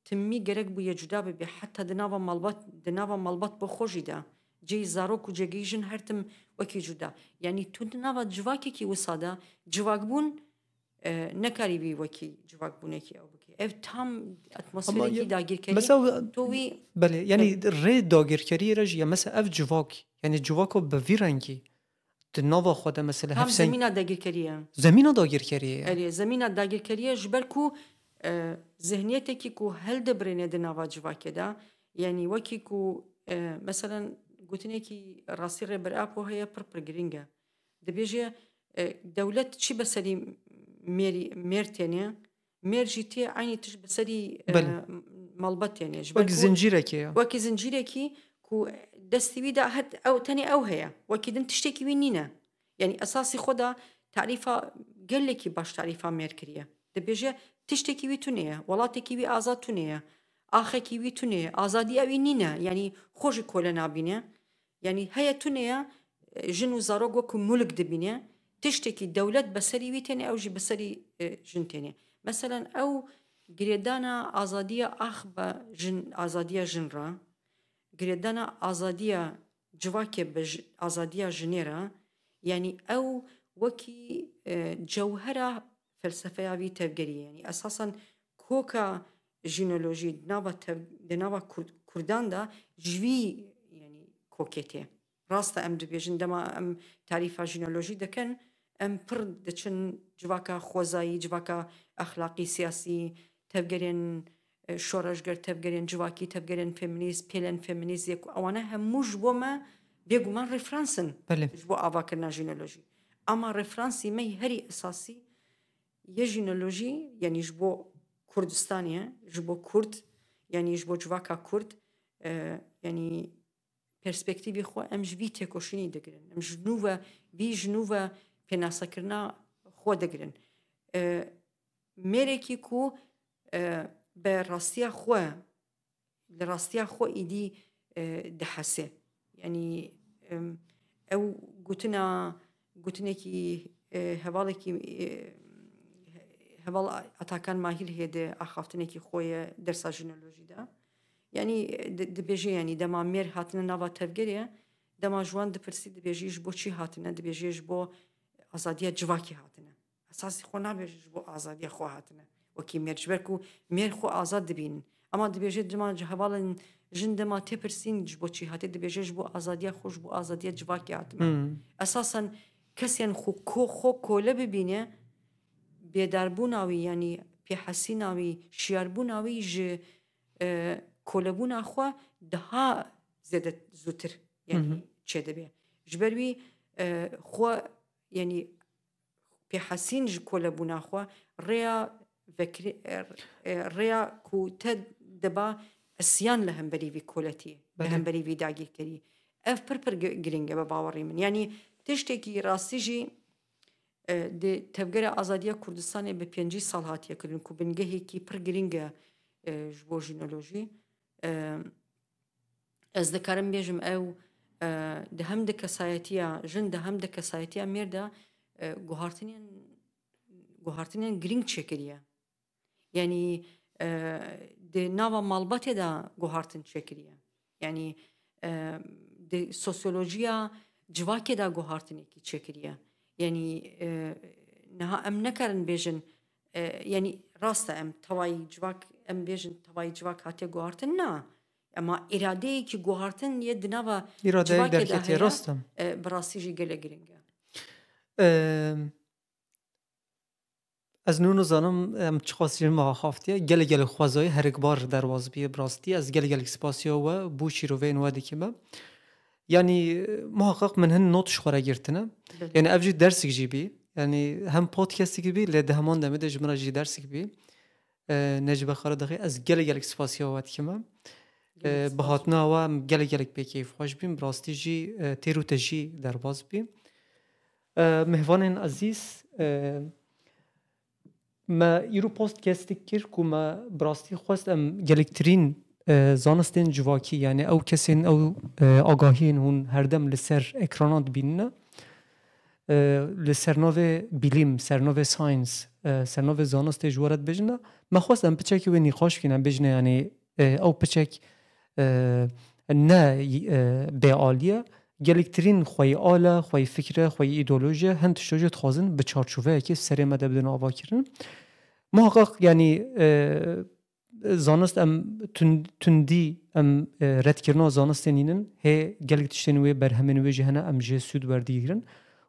timî gerek bûye cuda bibe, heta di nava malbat, di nava malbat bo xwe jî de, cihê zarok û cihê jin her tim wekî cuda. Yanî tu di nava civakekî wisa de, civakbûn, e, nekarî wî wekî civakbûnekî ew bike. Ev tam atmosferekî dagirkerî. Mesela, to wî belê, yanî rê dagirkeriyê re jî ya, mesela ev civak, yanî civako bi vî rengî di nava xwe de, mesela, tam hevseng- zemîna dagirkerî ye. Zemîna dagirkeriyê ye. Erê, zemîna dagirkeriyê ji ber ku, e, zihniyetekî ku hildibirêne di nava civakê de, yanî wekî ku, e, meselen, gotinekî rastî Rêber Apo heye, pir pir girîng e. Dibêje, e, dewlet çi bi serî mêrî, mêr têne, mêr jî tê eynî tişt bi serî, e, Belê. malbat têne. Ji ber Wek ku zincîrekê ya. Wekî zincîrekî ku destî wî de het ew, tenê ew heye. Wekî din tiştekî wî nîne. Yanî esasî xwe de tarîfa gelekî baş tarîfa mêr kiriye. Dibêje tiştekî wî tune ye, welatekî wî azad tune ye, axekî wî tune ye, azadiya wî nîne. Yanî xwe ji kole nabîne. Yanî heye tune ye, e, jin û zarok wekû mulk dibîne. Tiştekî dewlet bi serî wî têne, ew jî bi serî, e, jin têne. Meselen ew girêdana azadiya ax bi jin, azadiya jin re, girêdana azadiya civakê bi ji-, azadiya jinê re, yanî ew wekî, e, cewhera felsefeya vî tevgerî ye. Yanî esasen koka jînolojî di nava tev-, di nava Kurd-, Kurdan de ji vî, yanî kokê tê. Rast e, em dibêjin dema em tarîfa jînolojî dikin, em pir diçin civaka xwezayî, civaka exlaqî, siyasî, tevgerên, e, şoreşger, tevgerên civakî, tevgerên feminîst, pêlên feminîst, yek, ewana hemû ji bo me bêguman referans in Belê. ji bo avakirina jînolojî. Ama referansî me yî herî esasî yê jînolojî, yanî ji bo Kurdistanê ye, ji bo Kurd, yanî ji bo civaka Kurd, e, yanî perspektîvê xwe em ji vî têkoşînî digirin. Em ji nû ve, vî ji nû ve pênasekirina xwe digirin. E, mêrekî ku, e, bi rastiya xwe, li rastiya xwe îdî, e, dihese. Yanî, em, ew gotina, gotinekî, e, hevalekî, e, heval Atakan Mahîl hê di axaftinekî xwe ye dersa jinolojî de. Yanî, e, di-, dibêje, yanî, dema mêr hatine nava tevgerê, dema ji wan dipirsî, dibêjî, ji bo çi hatine? Dibêje, ji bo azadiya civakê hatine. Esasî xwe nabêje ji bo azadiya xwe hatine. Wekî mêr, ji ber ku mêr xwe azad dibînin. Ema dibêje dema ji hevalên jin dema tê pirsîn ji bo çi hatê, dibêje ji bo azadiya xwe, ji bo azadiya civakê hatime. Hmm. Esasen kesên xwe ko-, xwe kole bibîne, bêdarbûna wî, yanî pêhesîna wî, şiyarbûna wî ji, e, kolebûna xwe daha zêde zûtir, yanî Hı hı. çêdibe. Ji ber wî, e, xwe, yanî pêhesîn ji kolebûna xwe rêya vekirî-, e, e, rêya ku te diba isyan li hemberî vî koletiyê, li Belê. hemberî vî dagirkerî. Ev pir pir gi-, giring e bi bawerî min. Yanî tiştekî rastî jî, e, di Tevgera Azadiya Kurdistanê bi pêncî sal hatiye kirin ku bingehekî pir giring e, e, ji bo jinolojî. E, ez dikarim bêjim ew, e, di hem di kesayetiya jin de hem di kesayetiya mêr de, e, guhartinên, guhartinên giring çêkiriye. Yanî, e, di nava malbatê de guhartin çêkiriye. Yanî, e, di sosyolojiya civakê de guhartinekî çêkiriye. Yanî, e, niha em nekarin bêjin, e, yanî rast e em tevayî civak, em bêjin tevayî civak hatiye guhartin, na. Ema îradeyekî guhartin yê di nava Îradeyek civakê de derketiye, heye, rast e. e, bi rastî jî gelek giring e. Em, ez nû nizanim em çiqas jin me axaftiye. Gelek gelek xwezayî herikbar derbas bîye bi rastî. Ez gelek gelek spasiya we bû şîroveyên we dikim. Yanî, muhaqqaq min hin not ji xwe re girtine. Belê. Yanî ev jî dersik jî bî. Yanî hem podcastik bî, lê di heman demê de ji min re jî dersik bî. E, Necîbe Karadexê, ez gelek gelek spasiya we dikim. Gelek E, spas. Bi hatina we em gelek gelek pê keyfxweş bîn. Bi rastî jî, e, têr û tejî derbas bî. E, mêvanên ezîz, e, me îro podcast kir ku me bi rastî xwest em gelektirîn, e, zanistên civakî, yanî ew kesên, ew, e, agahiyên hûn herdem li ser ekranan dibînine, e, li ser navê bilîm, ser navê science, e, ser navê zanistê ji we re dibêjine, me xwest em piçekî wê nîqaş bikîne, em bêjine, yanî, e, ew piçek, e, ne, e, bêalî ye. Gelektirîn xweyî al e, xweyî fikr e, xweyî îdeoloji ye, hin tişto jî dixwazin bi çarçoveyekê serê me de bidin avakirin. Muhaqqaq, yanî, e, zanist em tund-, tundî em, e, redkirina zanistê nînin, hê gelek tiştên wê, berhemên wê jî hene, em jê sûd werdigrin.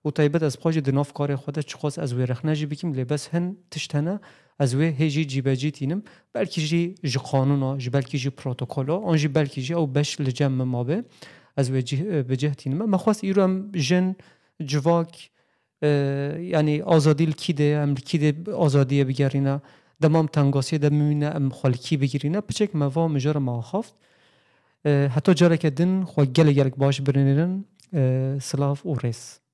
Û taybet ez xwe jî di nav karê xwe de çiqas ez wê rexne jî bikim, lê bes hin tişt hene, ez wê hê jî cîbecî tînim. Belkî jî ji qanûna, ji belkî jî protokola, an jî belkî jî ew beş li cem min mabe, ez wê cih-, bi cih tînime. Me xwest îro em jin, civak, e, yanî azadî li kî de ye, em li kî de azadiyê bigerîne, dema em tengasiyê de bimîne, em xwe li kî bigirîne, piçek me va mijara me axaft. E, heta careke din xwe gelek gelek baş binêrin, e, silav û rêz.